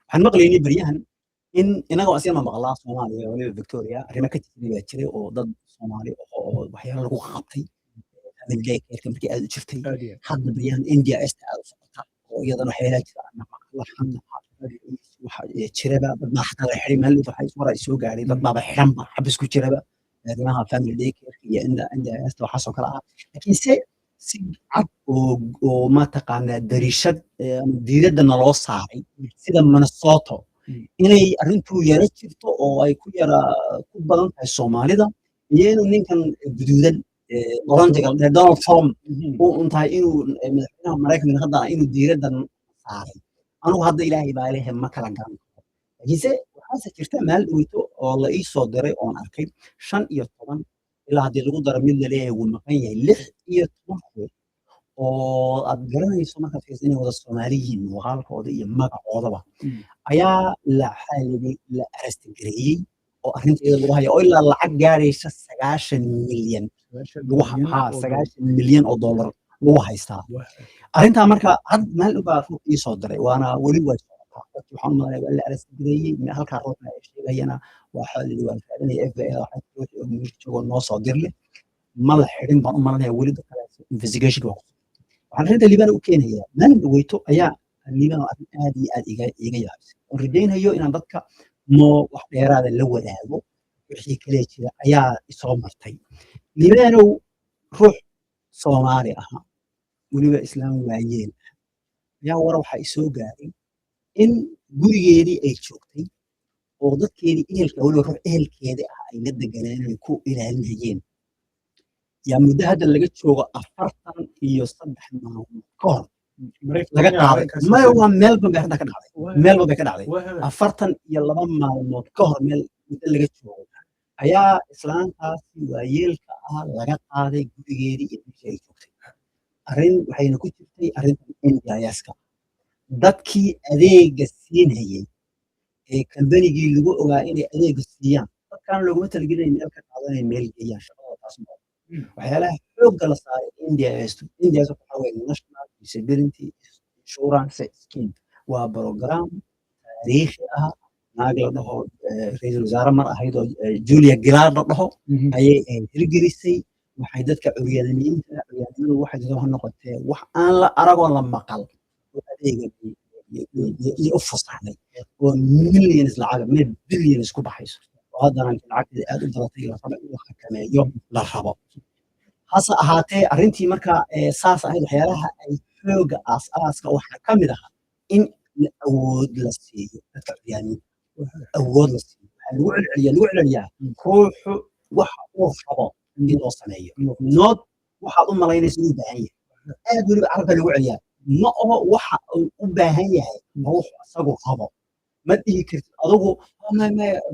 waxaan maqlaynay beryahan in inagoo asina maqlaa Soomaaliya, waliba Victoria, arrimo ka jiray baa jiray oo dad Soomaali oo waxyaalo lagu qabtay family day care markii aad u jirtay. Hadda beryahan NDIS aad u socota oo iyadana waxyaalaha jira maqla hadda waxa jiraba, dad baa xataa la xiray. Maalin waxa war ay soo gaaray, dad baaba xiranba, xabis ku jiraba, arrimaha family day care iyo NDIS waxaasoo kale ah. Laakiin se si cad oo mataqaanaa dariishad ama diiradda naloo saaray sida Minnesota inay arrintu yara jirto oo ay ku yara ku badan tahay Soomaalida, iyo inuu ninkan guduudan oranjiga Donald Trump uu un tahay inuu madaxweynaha Maraykanka hadda inuu diiraddan saaray. Anugu hadda Ilaahay baa lehe ma kala garan karo, laakiinse waxaase jirta maalin dhaweyto oo la ii soo diray oon arkay 15 ilaa haddii lagu daro mid laleeyahay wuu maqan yahay, 16 ruux oo aad garanayso markaad fiiriso inay wada Soomaali yihiin muuqaalkooda iyo magacoodaba, ayaa la xaaliyey, la arrest gareeyey oo arrinta iyada lagu haya oo ilaa lacag gaaraysa 90 milyan lagu haa, 90 milyan oo dollar lagu haystaa arrintaa. Marka had maalin baa ruux ii soo diray, waana weli way socotaa. Dadki waxaan u malanaya waa la arrest gareeyey. Halkaa ruuxna ay sheegayana waxaa la yidhi waa la raadinaya FBI, waxay ruuxii oo meesha joogo noo soo dirle. Ma la xidhin baan u malanaya weli, dadka investigation waa ku. Waxaan arrinta Liibaan u keenayaa, maalin dhaweyto ayaa Liibaan arrin aad iyo aad iga yaabisay oon rajaynayo inaan dadka moo wax dheeraada la wadaago wixii kale jira ayaa isoo martay. Liibaanow, ruux Soomaali ahaa, weliba Islaam waayeel ah, ayaa war waxaa isoo gaaray in gurigeedii ay joogtay oo dadkeedii ehelka, weliba ruux ehelkeedii ah, ay la deganeen, ay ku ilaalinayeen, yaa muddo hadda laga joogo 43 maalmood ka hor laga qaaday. Maya, waa Melbourne bay arrintaa ka dhacday, Melbourne bay ka dhacday. 42 maalmood ka hor meel muddo laga joogo ayaa islaantaasi waayeelka ah laga qaaday gurigeedii iyo meeshii ay joogtay. Arrin waxayna ku jirtay arrintan NDIS-ka. Dadkii adeega siinayay ee kambanigii lagu ogaa inay adeega siiyaan dadkaan looguma talagelin meel ka qaadanaya meel geeyaan, shaqadooda taas ma. Waxyaalaha xoogga la saaray NDIS, NDIS waxaa weeye National Disability Insurance Scheme, waa program taariikhi ah. Naag la dhaho ra'iisul wasaare mar ahayd oo Julia Gillard la dhaho ayay hirgelisay. Waxay dadka curyaamiinta, curyaamadu waxay dadka ha noqotee, wax aan la aragoo la maqal oo adeega iyo u fasaxday oo millions lacag, meel billions ku baxayso, oo haddana lacagteeda aad u badatay, la rabo in la xakameeyo la rabo. Hase ahaatee arrintii marka saas ahayd, waxyaalaha ay xoogga aas-aaska waxaa ka mid ahaa in la awood la siiyo dadka curyaamiinta, awood la siiyo. Waxaa lagu celceliyaa, lagu celceliyaa ruuxu waxa uu rabo in loo sameeyo, not waxaad u malaynaysa inuu u baahan yahay. Aad weliba carabka lagu celiyaa, ma oho waxa uu u baahan yahay, ma wuxuu isagu rabo. Ma dhihi kartid adugu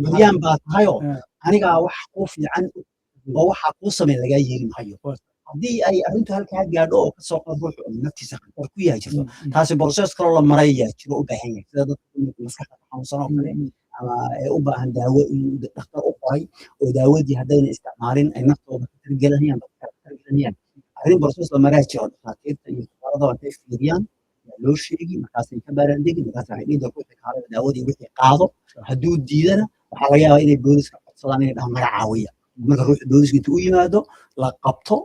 curyaan baa tahayoo anigaa wax kuu fiican oo waxaa kuu sameyn, lagaa yeeli maayo. Haddii ay arrintu halkaa gaadho oo kasoo qad ruuxu naftiisa khatar ku yahay jirto, taasi process kaloo la marayaa jiro u baahan yahay, sida dadka maskaxda ka xanuunsan oo kale ama ee u baahan daawo in dhakhtar u qoray oo daawadii haddayna isticmaalin ay naftooda khatar gelinayaan, dadka kale khatar gelinayaan. Arrin process la maraa jiro, dhakhaatiirta iyo khubarada intay fiiriyaan yaa loo sheegi, markaasay ka baaraandegi, markaas waxay dhihi doontaa ruuxii kaalada daawadii wixii qaado. Hadduu diidana waxaa laga yaabaa inay booliska codsadaan, inay dhahaan naga caawiya. Marka ruuxu booliska intuu u yimaado la qabto,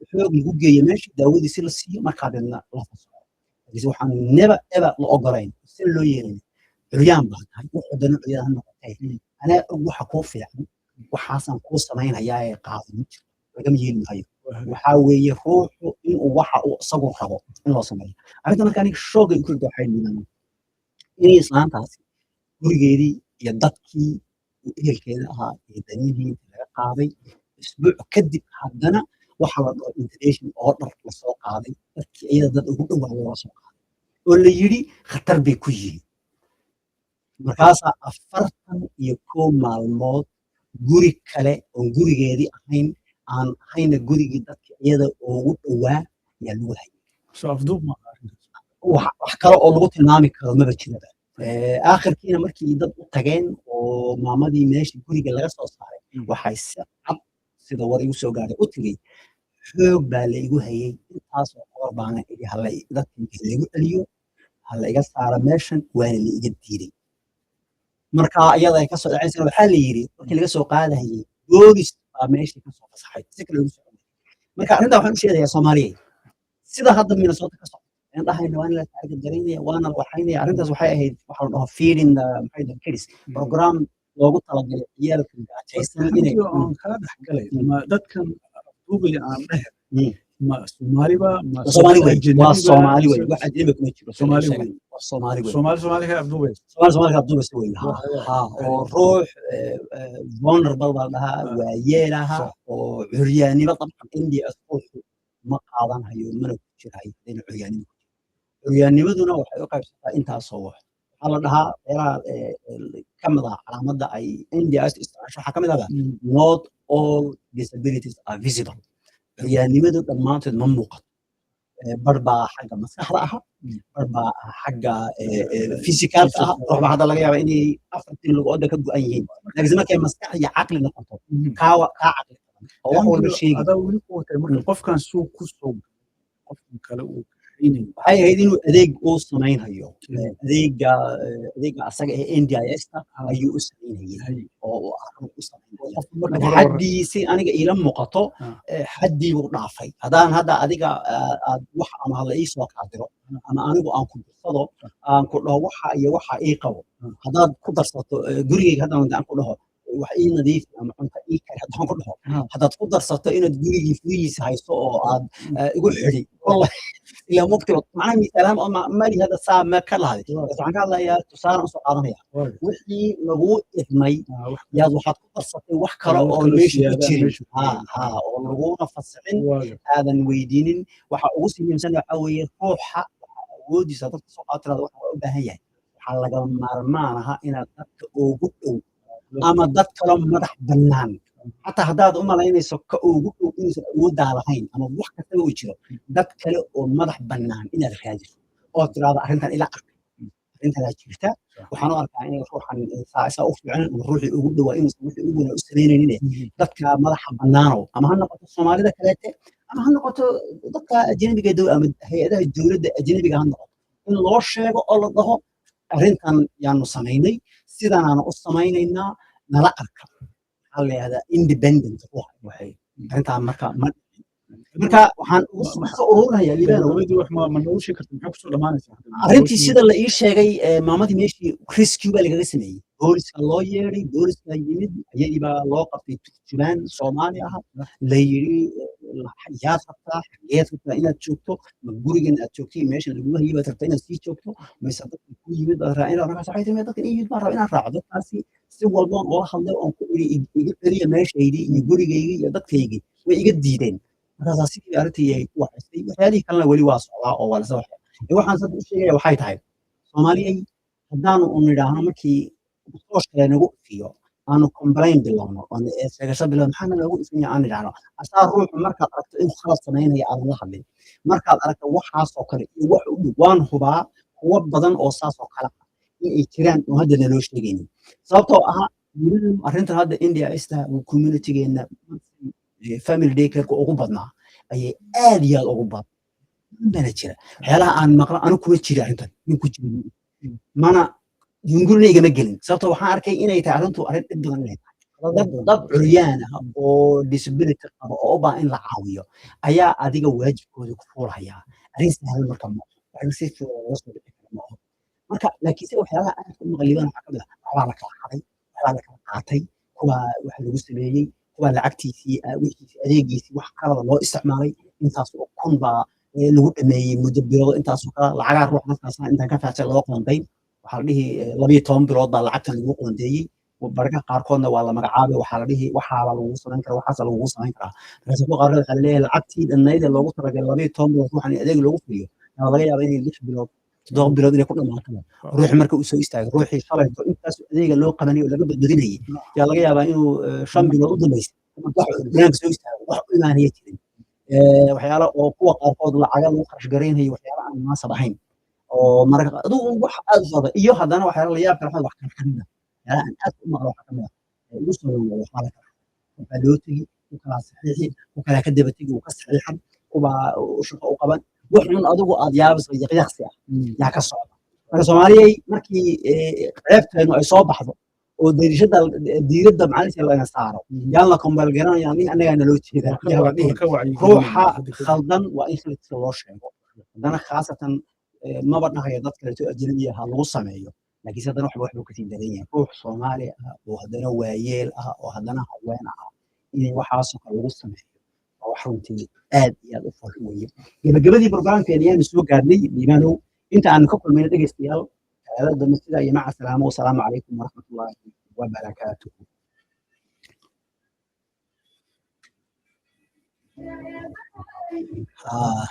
xoog lagu geeyo meeshii, daawadii si la siiyo, markaa deedna la fasaxo. Laakiinse waxaan never ever la ogolayn si loo yeelin curyaan baa tahay, wuxuu dana curyaan ha noqotee, anaa og waxa kuu fiican, waxaasaan kuu samaynayaa ee qaado, ma jirto, lagama yeeli maayo. Waxaa weeye ruuxu inuu waxa uu isagu rabo in loo sameeyo arrinta. Marka aniga shock-ga igu rida waxay nidaam inay islaantaasi gurigeedii iyo dadkii uu ehelkeeda ahaa iyo danihii laga qaaday. Isbuuc kadib haddana waxa la dhaho international order lasoo qaaday, dadkii iyada dad ugu dhowaa looga soo qaaday oo la yidhi khatar bay ku yihiin. Markaasaa 41 maalmood guri kale oon gurigeedii ahayn, aan ahayna gurigii dadka iyada ugu dhowaa, yaa lagu hayay. Soo afduub ma arrintaas? Wax kale oo lagu tilmaami karo maba jiraba. Aakhirkiina markii dad u tageen oo maamadii meesha guriga laga soo saaray, waxay si cad, sida war igu soo gaaray, u tiri xoog baa la igu hayay, intaasoo qoor baana idhi hala dadkayga laigu celiyo, hala iga saaro meeshan, waana la iga diiday. Marka iyada ay kasoo dhacaysana waxaa la yidhi markii laga soo qaadahayay boolis baa meeshii kasoo fasaxay, si kale lagu socday. Marka arrintaa waxaan u sheegayaa Soomaaliyeed, sida hadda Minnesota ka socota aan dhahayna waa in la target garaynaya, waana la waxaynaya. Arrintaas waxay ahayd waxa la dhaho feeding the, maxay dhahay, kids program loogu talagalay ciyaalka gaajaysan inay Runtii aan kaa dhex galay, ma dadkan afduubaya aan dhehe ma Soomaaliba ma Soomaali wey, waa ajnabiba? Soomaali wey, wax ajnabi kuma jiro. Soomaali wey. Waa Soomaali wey. Soomaali Soomaali ka afduubaysa. Soomaali Soomaali ka afduubaysa wey, ha ha, oo ruux vulnerable baa la dhahaa, waayeel aha oo curyaannimo. Dabcan NDIS ruuxu ma qaadanhayo mana ku jirhayo haddayna curyaannimo ku jirin. Curyaannimaduna waxay u qaybsataa intaasoo wax. Waxaa la dhahaa meelaha ka mid ah calaamadda ay NDIS isticmaasho waxaa ka mid ah not all disabilities are visible. Curyaannimadu dhammaanteed ma muuqato. Bar baa xagga maskaxda aha, bar baa ah xagga physicalka ah. Ruux baa hadda laga yaabaa inay afartii lugoodda ka go'an yihiin, laakiinse markay maskax iyo caqli noqoto, kaa caqli badan oo wax walba sheegi. Adaa weli ku watay, marka qofkan suu ku soo galay qofkan kale uu kaxaynayo? Waxay ahayd inuu adeeg uu samaynhayo, adeega asaga ee NDIS-ta ayuu u samaynayay oo uu arrin u samaynaya. Qofka marka Marka hore xaddii si aniga iila muuqato, xaddii buu dhaafay. Haddaan hadda adiga aad wax ama hala ii soo qaadiro ama anigu aan ku dirsado, aan ku dhaho waxa iyo waxa ii qabo, haddaad ku darsato gurigeyga haddaan aan ku dhaho wax ii nadiifi ama cunto ii kari, haddaan ku dhaho, haddaad ku darsato inaad gurigii furihiisa hayso oo aad igu xidhi, wallahi ilaa mugti macnaha misaalahaan oo mali hadda saa ma ka lahaday. Waxaan ka hadlayaa tusaalaan usoo qaadanaya wixii laguu idmay yaad waxaad ku darsatay wax kale wax oo kaloo meesha ku siyaada jirin meesha ku ha jirin. Ha, oo laguna fasixin, aadan weydiinin. Waxa ugu sii muhiimsan waxaa weeye ruuxa waxa awoodiisa dadka soo qaad tirada waxa waa u baahan yahay. Waxaa lagama maarmaan aha inaad dadka ugu dhow ama dad kaloo madax bannaan, xataa haddaad u malaynayso ka ugu dhow inuusan awooddaa lahayn ama wax kastaba uu jiro, dad kale oo madax bannaan inaad raadiso oo tiraahdo arrintan ila ark, arrintanaa jirta, waxaan u arkaa inay ruuxan saa u fiican ama ruuxii ugu dhowaa inuusan wixii ugu wanaag u samaynaynin. Dadka madaxa bannaanow, ama ha noqoto Soomaalida kaleete ama ha noqoto dadka ajnabiga ama hay-adaha dowladda ajnabiga ha noqoto, in loo sheego oo la dhaho arrintan yaanu samaynay, sidanaanu u samaynaynaa, nala arka. Maxaa la yihahdaa independent ruuxa waxay arrintaa. Marka ma marka waxaan ugu soo ururinayaa, Liibanow, Gabadhii wax ma noogu sheegi karta maxay kusoo dhamaanaysaa? Arrintii sida la ii sheegay, maamadii meeshii rescue baa lagaga sameeyey, booliska loo yeedhay, booliska yimid, iyadii baa loo qabtay turjubaan Soomaali ah. La yidhi yaad rabtaa, xageed rabtaa inaad joogto? Ma gurigan aad joogtay meeshan lagugu hayay baad rabtaa inaad sii joogto mise dadkan ku yimid baad rabaa inaad? Markaas waxay timi dadkan ii yimid baan rabaa inaan raaco. Dadkaasi si walboon oola hadlay oon ku iri iga celiya meeshaydii iyo gurigaygii iyo dadkaygii, way iga diideen. Markaasaa sidii arrintii ay ku waxaystay. Waxyaalihii kalena weli waa socdaa oo waa lasoo waxaya. Waxaan hadda u sheegaya waxay tahay, Soomaaliyay, haddaanu u nidhaahno markii tooshka lanagu ifiyo aanu complain bilowno oon sheegasho bilowno, maxaana loogu ifinya aan nidhaahno, asaa ruuxu markaad aragto inuu khalad samaynaya aadan la hadlin, markaad aragto waxaasoo kale iyo wax u dhow, waan hubaa kuwo badan oo saas oo kale ah in ay jiraan oo hadda naloo sheegaynin, sababtoo ah arrintan hadda NDIS-ta community-geena family daycare-ka ugu badnaa ayay aad iyo aad ugu badan bana jira. Waxyaalaha aan maqlo anu kuma jira arrintan, nin ku jira mana hungurina igama gelin, sababtoo waxaan arkay inay tahay arrintu arrin dhib badan, inay tahay dad curyaan ah oo disability qaba oo u baahan in la caawiyo ayaa adiga waajibkooda ku fuulayaa. Arrin sahlan marka ma arrin si fudud looga soo bixi kara ma aho. Marka laakiinse waxyaalaha aadka u maqliban waxaa ka mid ah waxbaa la kala xaday, waxbaa la kala qaatay, kuwa wax lagu sameeyey. Kuwaa lacagtiisii, wixiisii, adeegiisii wax qalada loo isticmaalay, intaas oo kun baa lagu dhameeyey muddo bilood, intaasoo kale lacagaha ruux dadkaasna intaan ka faacay loo qoonday. Waxaa la dhihi 12 bilood baa lacagtan lagu qoondeeyey. Bararka qaarkoodna waa la magacaabay, waxaa la dhihi waxaaba lagugu samayn karaa, waxaasa lagugu samayn karaa. Markaas kuwa qaarkood waxaa laleeyahay lacagtii dhannayd ee loogu talagalay 12 bilood ruuxan in adeeg loogu fuliyo, yaa laga yaabaa inay 6 bilood, 7 bilood inay ku dhamaato. Ruuxi marka uu soo istaagay, ruuxii shalayto intaas adeega loo qabanayay oo laga badbadinayay, yaa laga yaabaa inuu 5 bilood u dambaysay wax banaanka soo istaago, wax u imaanaya jirin. Waxyaala oo kuwa qaarkood lacaga lagu kharash garaynayo, waxyaala aan munaasab ahayn oo mararka adigu wax aad u socda. Iyo haddana waxyaala la yaab kale wax kala xadida, waxyaalaha aan aad u maqlo waxaa kamid ah ugu soo dhowaa, waxbaa la kala waxaa loo tegi, ku kalaa saxiixi, ku kalaa ka daba tegi, uu ka saxiixan, kubaa shaqo u qaban, wax un adigu aad yaabayso, yaqyaqsi ah yaa ka socda. Marka Soomaaliyay, markii ceebteenu ay soo baxdo oo dariishada diiradda macalisa laga saaro, yaan la complain garanayaan nin annagaa naloo jeedaa, yaa la dhihi. Ruuxa khaldan waa in khaladkiisa loo sheego. Haddana khaasatan maba dhahayo dad kaleeto ajnabi ah ha lagu sameeyo, laakiinse haddana waxba waxbuu kasii daran yahay ruux Soomaali ah oo haddana waayeel ah oo haddana haween ah in waxaasoo kale lagu sameeyo. Waa wax runtii aad iyo aad u foolxun weeye. Gabagabadii programkeena ayaanu soo gaarnay, Liibaanow. Inta aanu ka kulmayno, dhegeystayaal, talaadada dambe, sidaa iyo maca salaamo. Wasalaamu calaykum waraxmatullaahi wabarakaatuhu. Ah.